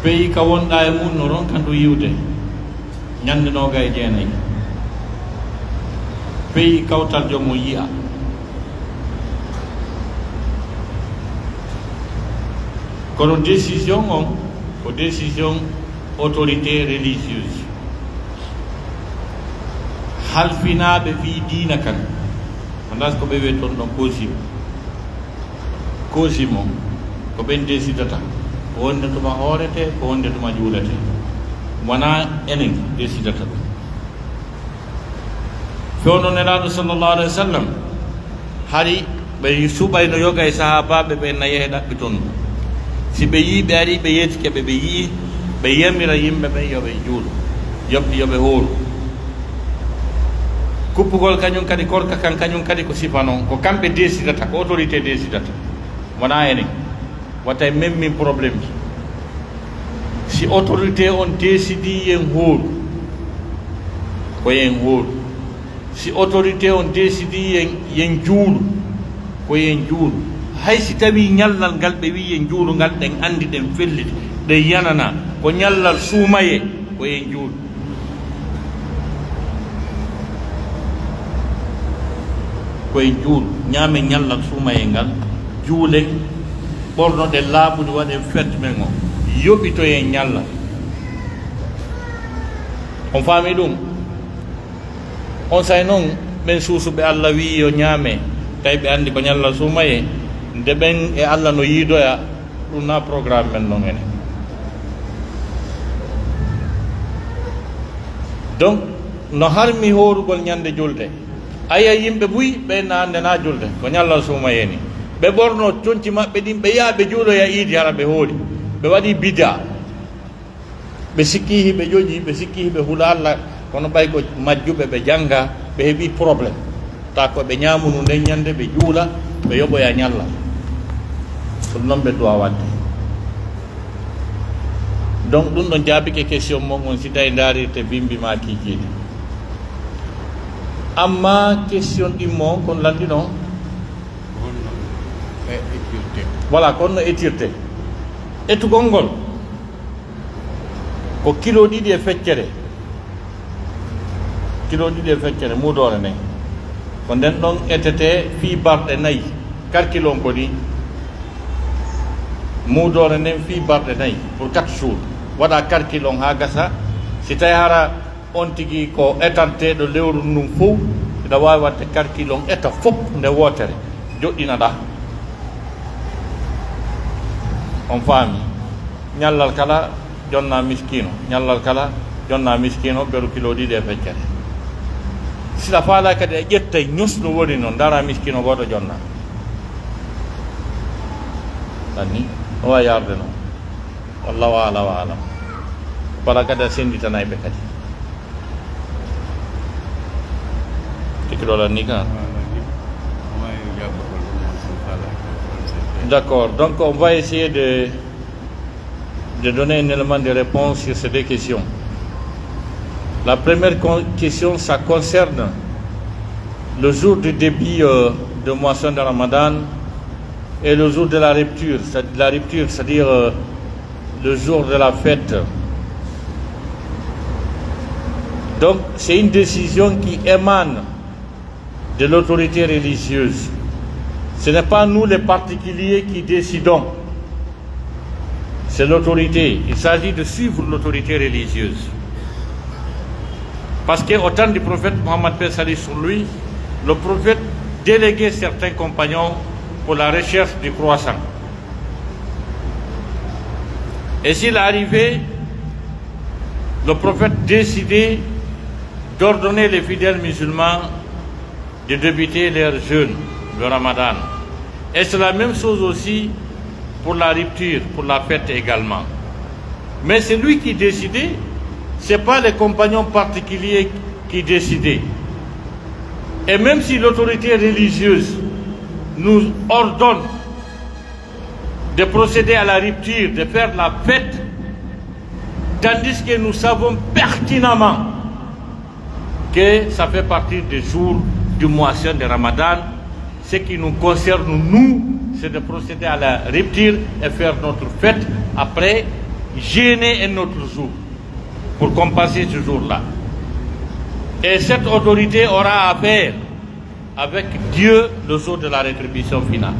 Peyi ka wonɗaa e mum no ronka ndu yi'ude. Ɲande noogay e jeenay. Peyi kawtal jom on yi'a. Kono décision on ko décision autorité religieuse. Halfinaaɓe fii diina kan. Ko ndas ko ɓe wi'e ton ɗon koosim. Koosi mo, ko ɓen desidata, ko wonde tuma hooretee, ko wonde tuma juuletee. Wanaa enen desidata ɗum. Fewndo Nelaaɗo sallallahu alaihi wa sallam, hari ɓe suɓayno yoga e sahaabaaɓe ɓen na yehe ɗaɓɓiton ɗum. Si ɓe yi'i ɓe arii, ɓe yeetike ɓe, ɓe yi'i, ɓe yamira yimɓe ɓen yo ɓe juulu, yo, yo ɓe hooru. Kuppugol kañum kadi, korka kan kañum kadi ko sifa non, ko kamɓe desidata, ko autorité desidata, wonaa enen. Wata en memmin problème ji. Si autorité on décidii yen hooru, ko yen hooru. Si autorité on décidii yen, yen juulu, ko yen juulu. Hay si tawii ñallal ngal ɓe wi'i yen juulu ngal, ɗen anndi, ɗen felliti, ɗen yananaa, ko ñallal suumayee, ko yen juulu. Ko en juulu, ñaamen ñallal suumayee ngal, juulen, ɓornoɗen laaɓuɗi, waɗen fête men on, yoɓitoyen ñallal. On faamii ɗum? Onsay non, ɓen suusuɓe Alla wi'i yo ñaame, tawi ɓe anndi ko ñallal suumayee, nde ɓen e Alla no yiidoya, ɗum na programme men non enen. Donc, no harmi hoorugol ñande julde. Aya yimɓe buy, ɓe na annde na julde, ko ñallal suumayee ni. Ɓe ɓorno conci maɓɓe ɗin, ɓe yaha ɓe juuloya iidi, hara ɓe hoori. Ɓe waɗi bidaa. Ɓe sikkii hiɓe ƴoƴi, ɓe sikkii hiɓe hula Alla, kono ɓay ko majjuɓe ɓe jannga, ɓe heɓii problème. Ta ko ɓe ñaamunu nden ñande, ɓe juula, ɓe yoɓoya ñalla. Ɗum non ɓe duwa waɗde. Donc, ɗum ɗon jaabike question mon on, si tawi ndaarirte bimbi maa kiikiiɗe. Amma question ɗimmo on, kon lanndino? Ko honno e etirte? Voilà, ko honno etirte? Etugol ngol. Ko kilo ɗiɗi e feccere. Kilo ɗiɗi e feccere, muudoore nden. Ko nden ɗon etetee fii balɗe nayi. Quatre kilos ko ni. Muudoore nden fii balɗe nayi, pour quatre jours. Waɗa quatre kilos haa gasa. Si tawi hara On tigi ko etanteeɗo lewru ndun fow, hiɗa waawi waɗde calcul on eta fow nde wootere, joɗɗinaɗaa. On faami? Ñallal kala, jonna miskiino. Ñallal kala, jonna miskiino, beru kilo ɗiɗi e feccere. Si a faalaa kadi, a ƴettay ñus no woni non, ndaara miskiino gooto jonna. Anni, o wawi yarude non. Wallahu a'lam wa a'lam. Wala kadi a senditanay ɓe kadi. Tigi ɗo lanni ka. D'accord, donc on va essayer de, de donner un élément de réponse sur ces deux questions. La première con- question, ça concerne le jour du début euh, de moisson de Ramadan et le jour de la rupture, c'est- la rupture, c'est-à-dire euh, le jour de la fête. Donc, c'est une décision qui émane de l'autorité religieuse. Ce n'est pas nous les particuliers qui décidons. C'est l'autorité. Il s'agit de suivre l'autorité religieuse. Parce qu'au temps du prophète Mohammed, paix et salut sur lui, le prophète déléguait certains compagnons pour la recherche du croissant. Et s'il arrivait, le prophète décidait d'ordonner les fidèles musulmans de débuter leur jeûne, le ramadan. Et c'est la même chose aussi pour la rupture, pour la fête également. Mais c'est lui qui décidait, c'est pas les compagnons particuliers qui décidaient. Et même si l'autorité religieuse nous ordonne de procéder à la rupture, de faire la fête, tandis que nous savons pertinemment que ça fait partie des jours du mois saint de Ramadan. Ce qui nous concerne, nous, c'est de procéder à la rupture et faire notre fête, après jeûner un autre jour pour compenser ce jour-là. Et cette autorité aura à faire avec Dieu le jour de la rétribution finale.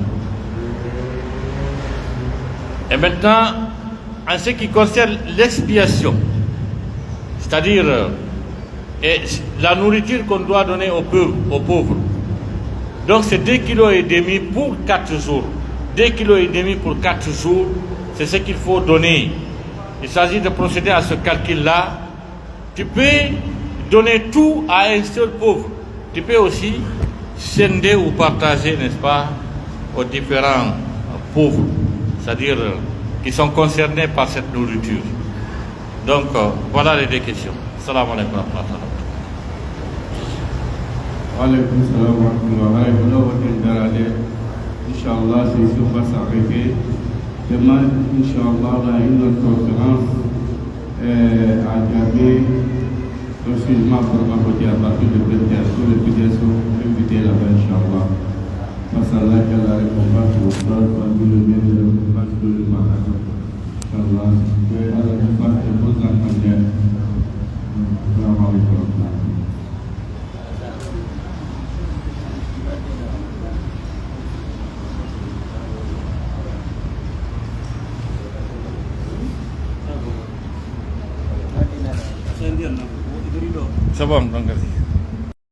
Et maintenant, en ce qui concerne l'expiation, c'est-à-dire euh, et la nourriture qu'on doit donner aux pauvres, aux pauvres. Donc c'est deux kilos et demi pour quatre jours. Deux kilos et demi pour quatre jours, c'est ce qu'il faut donner. Il s'agit de procéder à ce calcul-là. Tu peux donner tout à un seul pauvre. Tu peux aussi scinder ou partager, n'est-ce pas, aux différents pauvres, c'est-à-dire euh, qui sont concernés par cette nourriture. Donc, euh, voilà les deux questions. Salam alaikum wa rahmatullah. Wa alaikum salam wa rahmatullah. Haray ko ɗo woni en daraade. Inchallah, session va s'arrêter. Demain, inchallah, on a une autre conférence euh, à Djamé. Donc, si je m'en prends à côté à partir de vingt heures, tous les fidèles sont invités là-bas, Inch'Allah. Parce que Allah, qu'Allah récompense au frère, parmi le bien de la récompense de l'humain. Inch'Allah, que Allah nous fasse de bons enfants. Salam alaikum. C'est bon, donc.